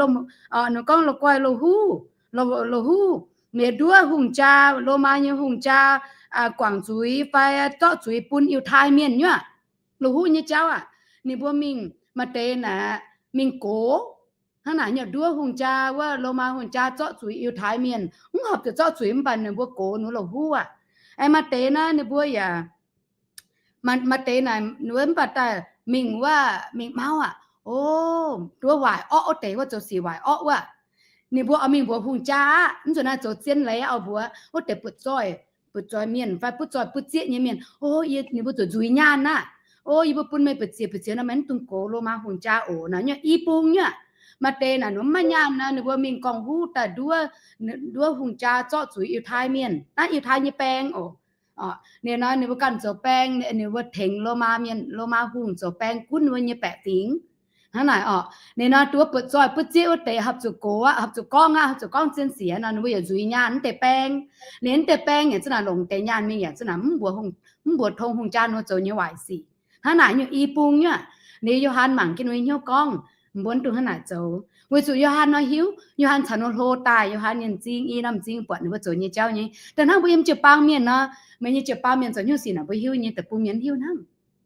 ninh gorngv loz-guaih loz-huv, loz-huv. Ninh nduov hungh jaa, Lomaa nyei hungh jaa, guangc zuiz fai zorqv zuiz bun Yiutai Mienh nyuoqc. Loz-huv nyei jauv aac, ninh mbuo mingh maaih deix naaic mingh gox. Hnangv naaic nyei nduov hungh jaa wuov, Lomaa hungh jaa zorqv zuiz Yiutai Mienh, mv horpc zuqc zorqv zuiz mv baac ninh mbuo gox ninh mbuo loz-huv aac. Aengx maaih deix naaiv ninh mbuo yaac maaih deix naaic ninh mbuo mv baac daaih mingh wuov, mingh mauv aac. O, nduov waaic orqv wuov deix, wuov zoux sic waaic orqv wuov, ninh mbuo oix mingh mbuox hungh jaa aqv. Mv nzunc naaiv zoux zien leiz oix mbuox wuov deix butv-zoih, butv-zoih mienh fai butv-zoih butv-zieqv nyei mienh. O, yie, ninh mbuo zuqc nzuiz nyaanh aqv. O, yie mbuo bun meih butv-ziex, butv-ziex nor meih mv dungx gox Lomaa hungh jaa oc. Naaic nyei i bung nyuoqc. Maaih deix naaic ninh mbuo mv maaih nyaanh nor, ninh mbuo mingh gorngv huv daaih nduov, nduov hungh jaa zorqv zuiz Yiutai Mienh, naaiv Yiutai nyei baeng oc. Ninh nor ninh mbuo ganh zoux baeng, ninh mbuo tengx Lomaa mienh, Lomaa hungh zoux baeng gunv ninh mbuo nyei baeqc fingx. Hnangv naaic orqc, ninh nor nduov butv-zoih butv-zieqv wuov deix horpc zuqc gox aqv, horpc zuqc gorngv aqv, horpc zuqc gorngv zien sic nor, ninh mbuo yaac nzuiz nyaanh mv deix baeng. Ninh mv deix baeng yaac za'naaic longc deix nyaanh mingh yaac za'naaic mv mbuox hungh, mv mbuox tong hungh jaa ninh mbuo zoux nyei waaic sic. Hnangv naaic nyei i bung nyuoqc. Ninh Yo^han mangc jienv ninh nyei hnyouv gorngv, mbuo mv dungx hnangv naaic zoux. Weic zuqc Yo^han nor hiuv, Yo^han caux ninh hlo daaih, Yo^han nyei m'zing, i norm m'zing buatc ninh mbuo zoux nyei jauv nyei. Da'hnangv mbuo yiem jiu-baang mienh nor, meih nyei jiu-baang mienh zoux hnyouv sic naaic mbuo hiuv nyei, deic-bung mienh mv hiuv hnangv.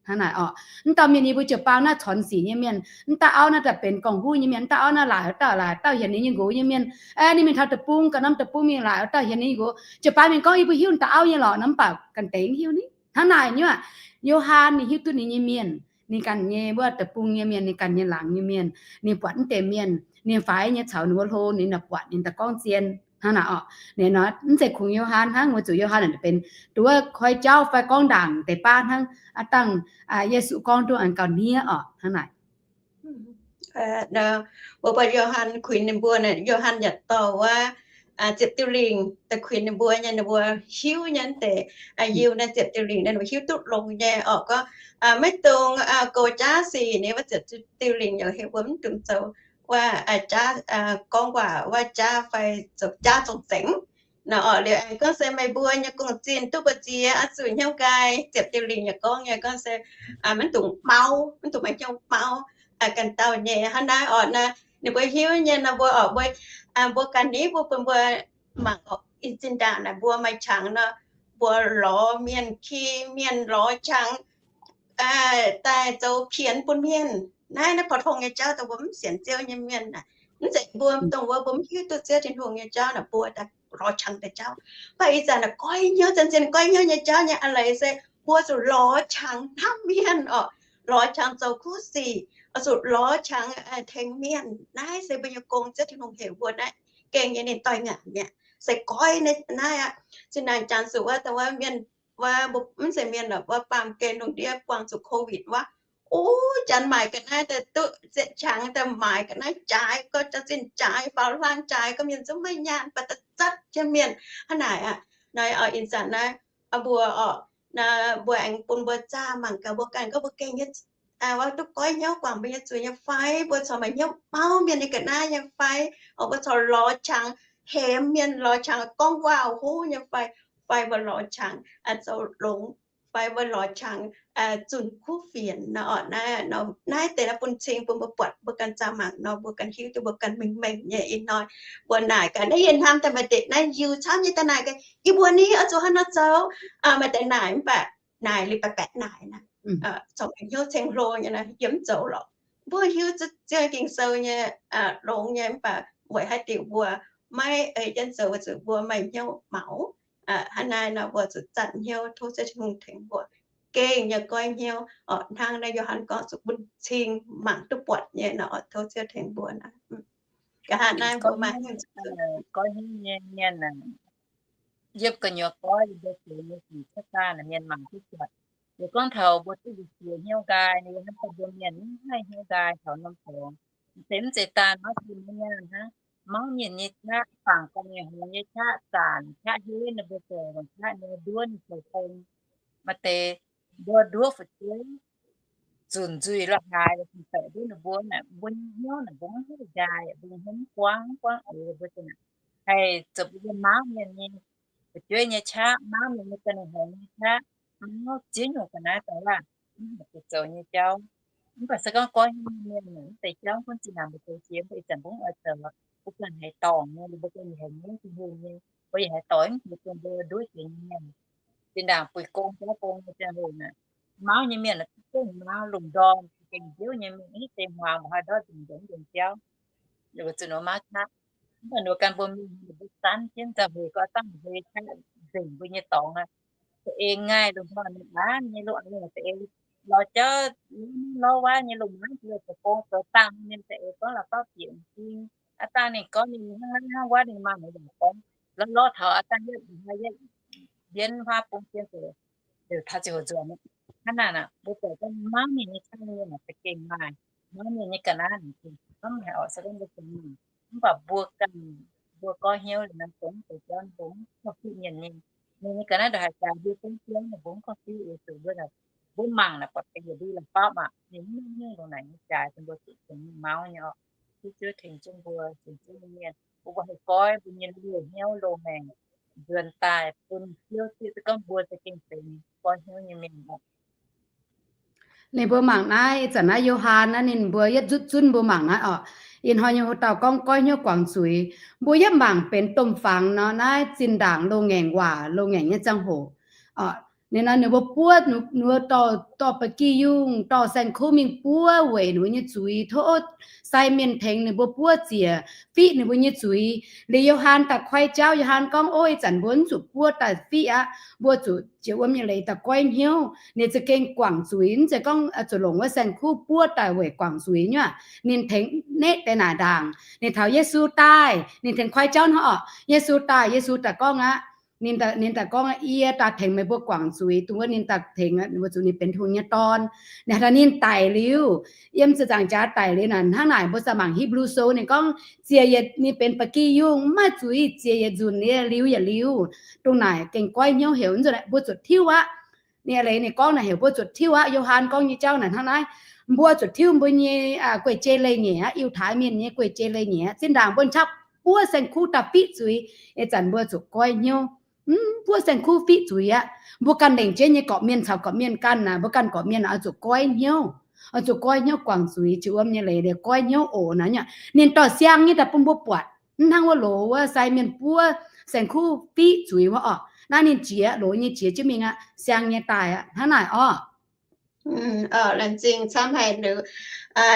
Hnangv naaic orqc, mv dauh mienh yie mbuo jiu-baang naaiv corc sic nyei mienh, mv dauh auv naaiv daaih benx gorngv huv nyei mienh, mv dauh auv naaiv laaic wuov dauh, laaic dauh hienx ninh nyei nqox nyei mienh. Aeqv, ninh mingh taux deic-bung ga'naaiv, deic-bung mingh laaic wuov dauh hienx ninh nyei nqox. Jiu-baang mienh gorngv yie mbuo hiuv dauh auv nyei lorqc nor, mv baac ganh deix mv hiuv ni. Hnangv naaic nyuoqc, Yo^han ninh hiuv duqv ninh nyei mienh, ninh ganh nyei wuov deic-bung nyei mienh, ninh ganh nyei laangz nyei mienh, ninh buatc mv deix mienh, ninh faix nyei caux ninh mbuo hlo, ninh naaic buatc ninh daaih gorngv zien. Hnangv naaic orqc, ninh nor mv zeiz kungx Yo^han hnangv, weic zuqc Yo^han naaic benx duqv wuov koi jauv fai gorngv ndaangc deix baav hnangv. Aav dangh Yesu gorngv duqv an gauh hniev orqc. Hnangv naaic. Mbuo buatc Yo^han kuinx ninh mbuo, Yo^han yaac dorh wuov ziepc diuh lingc daaih kuinx ninh mbuo nyei, ninh mbuo hiuv nyei deix, Yiu naaiv ziepc diuh lingc naaiv ninh mbuo hiuv duqv longx nyei orqc. Gorngv maiv dungx goux jaav sic ni, wuov ziepc diuh lingc yaac heuc mbuo mv dungx zoux wuov jaav, gorngv waac wuov jaav fai zoux jaav zong-zengx. Nor orqc, liuz aengx gorngv se meih mbuo nyei gong-zinh duqv mbu'ziex oix zuqc hnyouv nqaai. Ziepc diuh lingc yaac gorngv nyei gorngv se maiv dungx mauv, mv dungx maaih hnyouv mauv ganh dauh nyei. Hnangv naaiv orqc, naaiv ninh mbuo hiuv nyei nor, mbuo orqc, mbuo, mbuo ganh ni mbuo bun mbuo mangc orqc, ih zinh ndaangc naaic mbuo maaih qangx nor, mbuo lorz mienh, ki mienh, lorz qangx daaih zoux pienx bun mienh. Naaiv, naaiv pou-tong nyei jauv dongh mbuo mv sienx Ziouv nyei mienh naaic, mv zeiz mbuo dongh wuov mbuo mv hiuv duqv Ziouv Tin-Hungh nyei jauv naaic, mbuo daaih lorz qangx deix jauv. Mv baac ih zanc naaic goiv hnyouv, zanc-zinh goiv hnyouv nyei jauv nyei a'leiz se mbuo zuqc lorz qangx hnamv mienh orqc, lorz qangx zoux kuv sic, zuqc lorz qangx tengx mienh. Naaiv se mbuo nyei gong, Ziouv Tin-Hungh heuc mbuo naaiv gengh nyei ninh doix-ngaanc mi'aqv. se goiv naaiv aqv. Zinh ndaangc Janx zuqc wuov, dongh wuov mienh, wuov mv zeiz mienh, wuov baamh gen lungh ndiev buangh zuqc COVID wuov, o, Janx maaic ga'naaiv daaih duqv ziepc qangx, daaih maaic ga'naaiv jaaix, gorngv jaax-zinh jaaix, faaux hlang jaaix, gorngv mienh zungv maiv nyaanh, baac da'zatv jienv mienh hnangv naaic aqv. Naaiv ih zanc naaiv mbuo oc, mbuo aengx bun mbuo zaah mangc gaax mbuo ganh gorngv mbuo gengh nyei, duqv goiv hnyouv guangc mbuo nyei zuiz nyei fai? Mbuo corc maaih hnyouv mauv mienh nyei ga'naaiv nyei fai? Mbuo corc lorz qangx hemx mienh, lorz qangx gorngv waac-huv nyei fai? Fai mbuo lorz qangx zoux longx? Fai mbuo lorz qangx zunh kuv fienx nor? Naaiv deix naaiv bun cing bun mbuo buatc, mbuo ganh zaah mangc nor mbuo ganh hiuv duqv, mbuo ganh mengh mengh nyei. Ih hnoi mbuo naaic gaax naaiv yie hnamv daaih maaih deix naaiv Iu camv nyei daaih naaic gaax, yie mbuo ni oix zuqc haaix nor zoux? Maaih deix naaic mv baac naaic liuz baeqc baeqc naaic naaic, corc hnyouv ceng hlo nyei, yie mv zoux lorqc. Mbuo hiuv Ziouv Ging-Sou nyei, longx nyei, mv baac weic haaix diuc mbuo maiv ei jienv zoux, weic zuqc mbuo maaih hnyouv maux. Hnangv naaiv nor mbuo zuqc zanc hnyouv tov Ziouv Tin-Hungh tengx mbuo gengh nyei goiv hnyouv oc. Hnangv naaiv Yo^han gorngv zuqc bun cing mangc duqv buatc nyei nor oc. Tov Ziouv tengx mbuo naaiv. Nqa'haav naaiv mbuo maaih goiv hnyouv nyei mienh, yiem gu'nyuoz goiv yie mbuo zoux nyei sic cuotv daaih naaic mienh mangc duqv buatc. Yie gorngv taux mbuo duqv njiec hnyouv nqaai, ninh hnamv daaih mbuo mienh mv haih hnyouv nqaai taux norm dorngx. Mv zeiz, mv zeiz daan mauv zinh nyei mienh hnangv, mauv mienh nyei qaqv, fangx ganh nyei hngongx nyei qaqv, zaanc qaqv, hiuv ninh mbuo zoux longc qaqv nyei nduov ninh zoux gong. Maaih deix mbuo nduov fu'jueiv zunc nzuih la'haaix, baeqc nduov ninh mbuo naaic, mbuo nyei hnyouv naaic mbuo mv haih nqaai, mbuo nyei hnyouv mv buangv, mv buangv eix, mbuo za'gengh haih zoux mbuo yiem mauv mienh nyei fu'jueiv nyei qaqv, mauv mienh nyei ganh nyei hngongx nyei qaqv, mauv ziex nyungc ga'naaiv daaih aqv, mv haih zoux nyei jauv. Mv baac se gorngv goiv hnyouv nyei mienh naaic, mv deix jauv gunv zinh ndaangc mbuo zoux jiex, mv baac ih zanc mbuo mv oix zoux, mbuo ganh haiz dorngc nyei, mbuo ganh haiz hnyouv Tin-Hungh nyei, mbuo yaac haiz doix mv jiex dongh mbuo nduov jiex nyei mienh. Zinh ndaangc buix gong jauv gong nyei ziangh hoc naaic, mauv nyei mienh naaic duqv gengh mauv, lungh ndorm gengh nziouv nyei mienh, mv deix hmuangx mbuo haih ndortv nzengc nzengc nzengc jauv. Weic zuqc ninh mbuo mauv qaqv. Mv baac ninh mbuo ganh mbuo mienh ninh mbuo zanv jienv nzauh hec, gorngv dangh hec qaqv nzengc mbuo nyei dorngx aqv. Za'eix ngaih lungh ndorm ninh mbuo nyei lungh a'hneiv za'eix lorz jauv, lorz waac nyei lungh mangv zoux gong zoux dangh mienh za'eix gorngv la'fauv bieqc m'zing. Aav dangh ninh gorngv ninh hnangv naaiv hnangv wuov, ninh maaih haaix yaac gorngv lorz lorz taux aav dangh yietv mbienv huaav bung jienv zoux, heuc taux ziouc hoc nzuonx. Hnangv naaic, mbuo zoux gorngv mauv mienh nyei qaqv nyei mienh naaic za'gengh maaih, mauv mienh nyei ga'naaiv naaic za'gengh hnamv haic oc. Se gorngv mbuo zoux mienh, mv baac mbuo ganh, mbuo goiv hnyouv liuz naaic, zoux mv deix jauv ninh mbuo mv gorngv-fiqv mienh nyei. Mienh nyei ga'naaiv ndongc haaix jaax mbuo gong jauv ninh mbuo mv gorngv-fiqv, weic zuqc mbuo, mbuo mangc naaic buatc ga'yiec ndui la'fapv aqv. Ninh mv mengh mengh ndongc naaic nyei jaax, mbuo zuqc zoux mienh mauv nyei oc. Tov Ziouv tengx jienv mbuo, tengx jienv mienh, mbuo mbuo haih goiv mbuo nyei hnyouv loz-maengc nzuonx daaih bun Ziouv zieqv, se gorngv mbuo za'gengh benx goiv hnyouv nyei mienh oc. Ninh mbuo mangc naaiv, ih zanc naaiv Yo^han naaiv, ninh mbuo yietv nzutv zunv mbuo mangc naaiv oc. Ih hnoi nyei wuov dauh gorngv goiv hnyouv guangc zuiz, mbuo yietv mangc benx domh fangx nor, naaiv zinh ndaangc loz-ngaengc waac, loz-ngaengc nyei ziangh hoc oc. Ninh nor ninh mbuo buov, ninh mbuo dorh, dorh ba'gi yungh, dorh saeng-kuv mingh buov weic ninh mbuo nyei zuiz, tov sai mienh tengx ninh mbuo buov ziec, fiqv ninh mbuo nyei zuiz. Liuz Yo^han daaih koi jauv, Yo^han gorngv, Ov, ih zanc mbuo mv zuqc buov daaih fiqv aqv. Mbuo zuqc jiex wuom nyei leiz daaih goiv hnyouv. Ninh za'gengh guangc zuiz, mv zeiz gorngv zuqc longc wuov saeng-kuv buov daaih weic guangc zuiz nyei aqv. Ninh tengx neqv deix naaic ndaangc, ninh taux Yesu daaih, ninh tengx koi jauv hnangv oc. Yesu daaih, Yesu daaih gorngv aqv, ninh daaih gorngv, Yie daaih tengx meih mbuo guangc zuiz. Dongh wuov ninh daaih tengx, ninh mbuo zuqc ninh benx Tin-Hungh nyei Dorn. Ninh daaih, ninh daic liuz, yiem ziepc nzaangc jaax daic liuz naaic, hnangv naaic mbuo za'gengh mangc Hipv^lu Sou ninh gorngv, ziec yietc ninh benx ba'gi yungh, mv maaih zuiz, ziec yietc nzunc liuz yaac liuz. Dongh naaic gengh goiv hnyouv heuc, mbuo zuqc tiuv aqv. Ninh a'leiz ninh gorngv naaic heuc mbuo zuqc tiuv aqv. Yo^han gorngv nyei jauv naaic hnangv naaiv, mbuo zuqc tiuv mbuo nyei guei jei leiz-nyeic aqv, Yiutai Mienh nyei guei jei leiz-nyeic aqv. Zinh ndaangc mbuo ncapv buov saeng-kuv daaih fiqv zuiz, ih zanc mbuo zuqc goiv hnyouv. Mv buov saeng-kuv fiqv zuiz aqv. Mbuo ganh lengc jeiv nyei gorqv-mienh caux gorqv-mienh ganh naaic, mbuo ganh gorqv-mienh oix zuqc goiv hnyouv, oix zuqc goiv hnyouv guangc zuiz, jiex wuom nyei leiz liuz goiv hnyouv oc naaic. Ninh dorh siang nyei daaih bun mbuo buatc, mv hnangv wuov loz wuov sai mienh buov saeng-kuv fiqv zuiz wuov oc. Naaiv ninh jiex loz nyei jiex jienv mingh aqv, siang nyei daaih aqv, hnangv naaic orqc. Laengz zingh camv haic,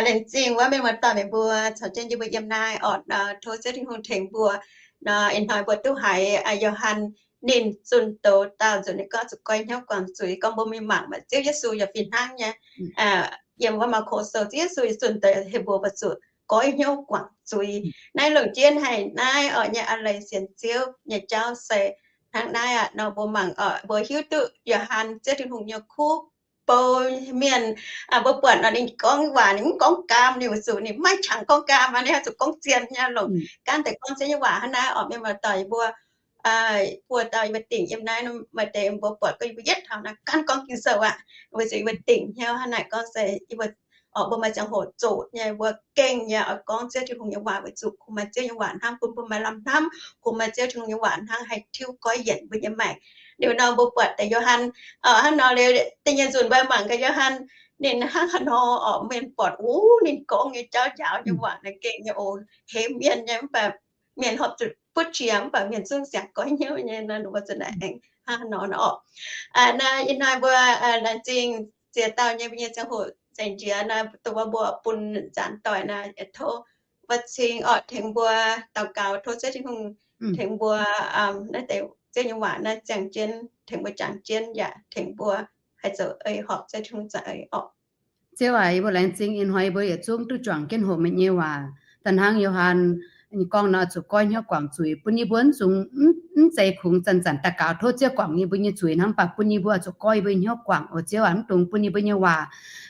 laengz zingh wuov mienh muoz-doic meih mbuo caux jienv yie mbuo yiem naaiv orqc. Tov Ziouv Tin-Hungh tengx mbuo. Nor ih hnoi mbuo duqv haiz Yo^han ninh zunh doz daauh nzunc ninh gorngv zuqc goiv hnyouv guangc zuiz, gorngv mbuo mingh mangc maaih Ziouv Yesu yaac fih hnangv nyei. Yiem wuov Maako Sou Ziouv Yesu zunh doz heuc mbuo, mbuo zuqc goiv hnyouv guangc zuiz. Naaiv longc jienv haic naaiv oc nyei a'leiz sienx Ziouv nyei jauv se hnangv naaiv aqv. Nor mbuo mangc oc, mbuo hiuv duqv Yo^han Ziouv Tin-Hungh nyei kuv bou mienh, mbuo buatc nor ninh gorngv waac ninh mv gorngv gaam, ninh weic zuqc ninh maiv qangx gorngv gaam, ninh oix zuqc gorngv zien nyei longc gaanv deix gorngv Ziouv nyei waac hnangv naaiv oc. Mienh maaih doic mbuo buo dauh yie mbuo dingc yiem naaiv, maaih deix mbuo buatc gorngv yie mbuo yietv taux naaiv gaanv gorngv Ging-Sou aqv. Weic zuqc yie mbuo dingc hnyouv hnangv naaic gorngv se yie mbuo oc, mbuo maaih ziangh hoc zoqc nyei, mbuo gengh nyei oix gorngv Ziouv Tin-Hungh nyei waac weic zuqc kungx maaih Ziouv nyei waac hnamv bun mbuo maaih lamh hnamv, kungx maaih Ziouv Tin-Hungh nyei waac hnangv haih tiuv goiv yienc mbuo nyei maengc. Liuz nor mbuo buatc deix Yo^han hnangv nor liuz, da'nyeic nzunc mbuo mangc gaax Yo^han, ninh hnangv haaix nor oc, mienh buatc wuov ninh gorngv nyei jauv njaaux nyei waac naaiv gengh nyei oc, hemx mienh nyei, mv baac mienh horpc zuqc butv qiex mv baac mienh zungv siangx goiv hnyouv nyei nor, mbuo za'naaic aengx hnangv haaix nor oc. Naaiv ih hnoi mbuo laengz zingh ziex dauh nyei mbuo nyei ziangh hoc nzengc njiec naaiv, dongh wuov mbuo bun nzaanx doic naaiv, tov wuov cing orqc tengx mbuo daux gaux, tov Ziouv Tin-Hungh tengx mbuo naaiv deix Ziouv nyei waac naaiv ziangh jienv, tengx mbuo jangx jienv yaac tengx mbuo haih zoux ei horpc Ziouv Tin-Hungh za'eix orqc. Ziouv aac, yie mbuo laengz zingh ih hnoi yie mbuo yietc zungv duqv juangc jienv hoqc meih nyei waac. Da'hnangv Yo^han gorngv nor, zuqc goiv hnyouv guangc zuiz, bun yie mbuo mv zuqc, mv zeiz kungx zanc-zanc daux gaux tov Ziouv guangc yie mbuo nyei zuiz hnangv, mv baac bun yie mbuo zuqc goiv yie mbuo nyei hnyouv guangc oc. Ziouv aac, mv dungx bun yie mbuo nyei waac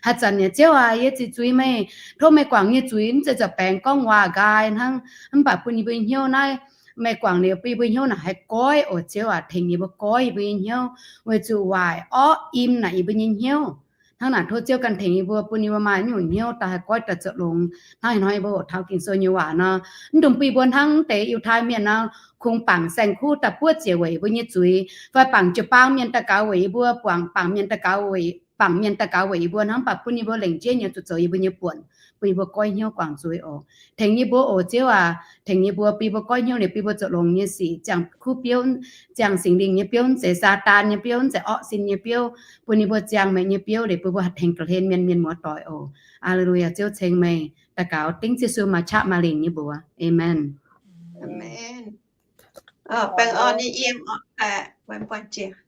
haaix zanc nyei, Ziouv aac, yie ziqc zuiz meih, tov meih guangc nyei zuiz, mv zeiz zoux baengx gorngv waac nqaai hnangv, mv baac bun yie mbuo nyei hnyouv naaiv, meih guangc liuz bun yie mbuo hnyouv naaic haih goiv oc. Ziouv aac, tengx yie mbuo goiv yie mbuo nyei hnyouv, weic zuqc waaic orqv im naaic yie mbuo nyei hnyouv. Hnangv naaic tov Ziouv ganh tengx yie mbuo, bun yie mbuo maaih nyungc hnyouv daaih haih goiv daaih zoux longx. Hnangv ih hnoi yie mbuo hoqc taux Ging-Sou nyei waac nor, mv dungx bun yie mbuo hnangv deix Yiutai Mienh nor, kungx bangc saeng-kuv daaih buov ziec weic yie mbuo nyei zuiz, fai bangc jiu-baang mienh daux gaux weic yie mbuo, bangc mienh daux gaux weic, bangc mienh daux gaux weic yie mbuo hnangv, mv baac bun yie mbuo lengc jeiv nyei zuqc zoux yie mbuo nyei buonc, bun yie mbuo goiv hnyouv guangc zuiz oc. Tengx yie mbuo oc Ziouv aac, tengx yie mbuo, bun yie mbuo goiv hnyouv liuz bun yie mbuo zoux longx nyei sic, ziangh kuv biouv, ziangh Singx Lingh nyei biouv, mv zeiz Saadaan nyei biouv, mv zeiz orqv sin nyei biouv, bun yie mbuo ziangh meih nyei biouv liuz bun mbuo haih tengx ga'hlen mienh, mienh muoz doic oc. Aa^le^lu^yaa. Ziouv ceng meih. Daux gaux dengv Ziouv Yesu maaih qaqv maaih lingc nyei mbuox. Aamen. Baengh orn nyei yiem oc.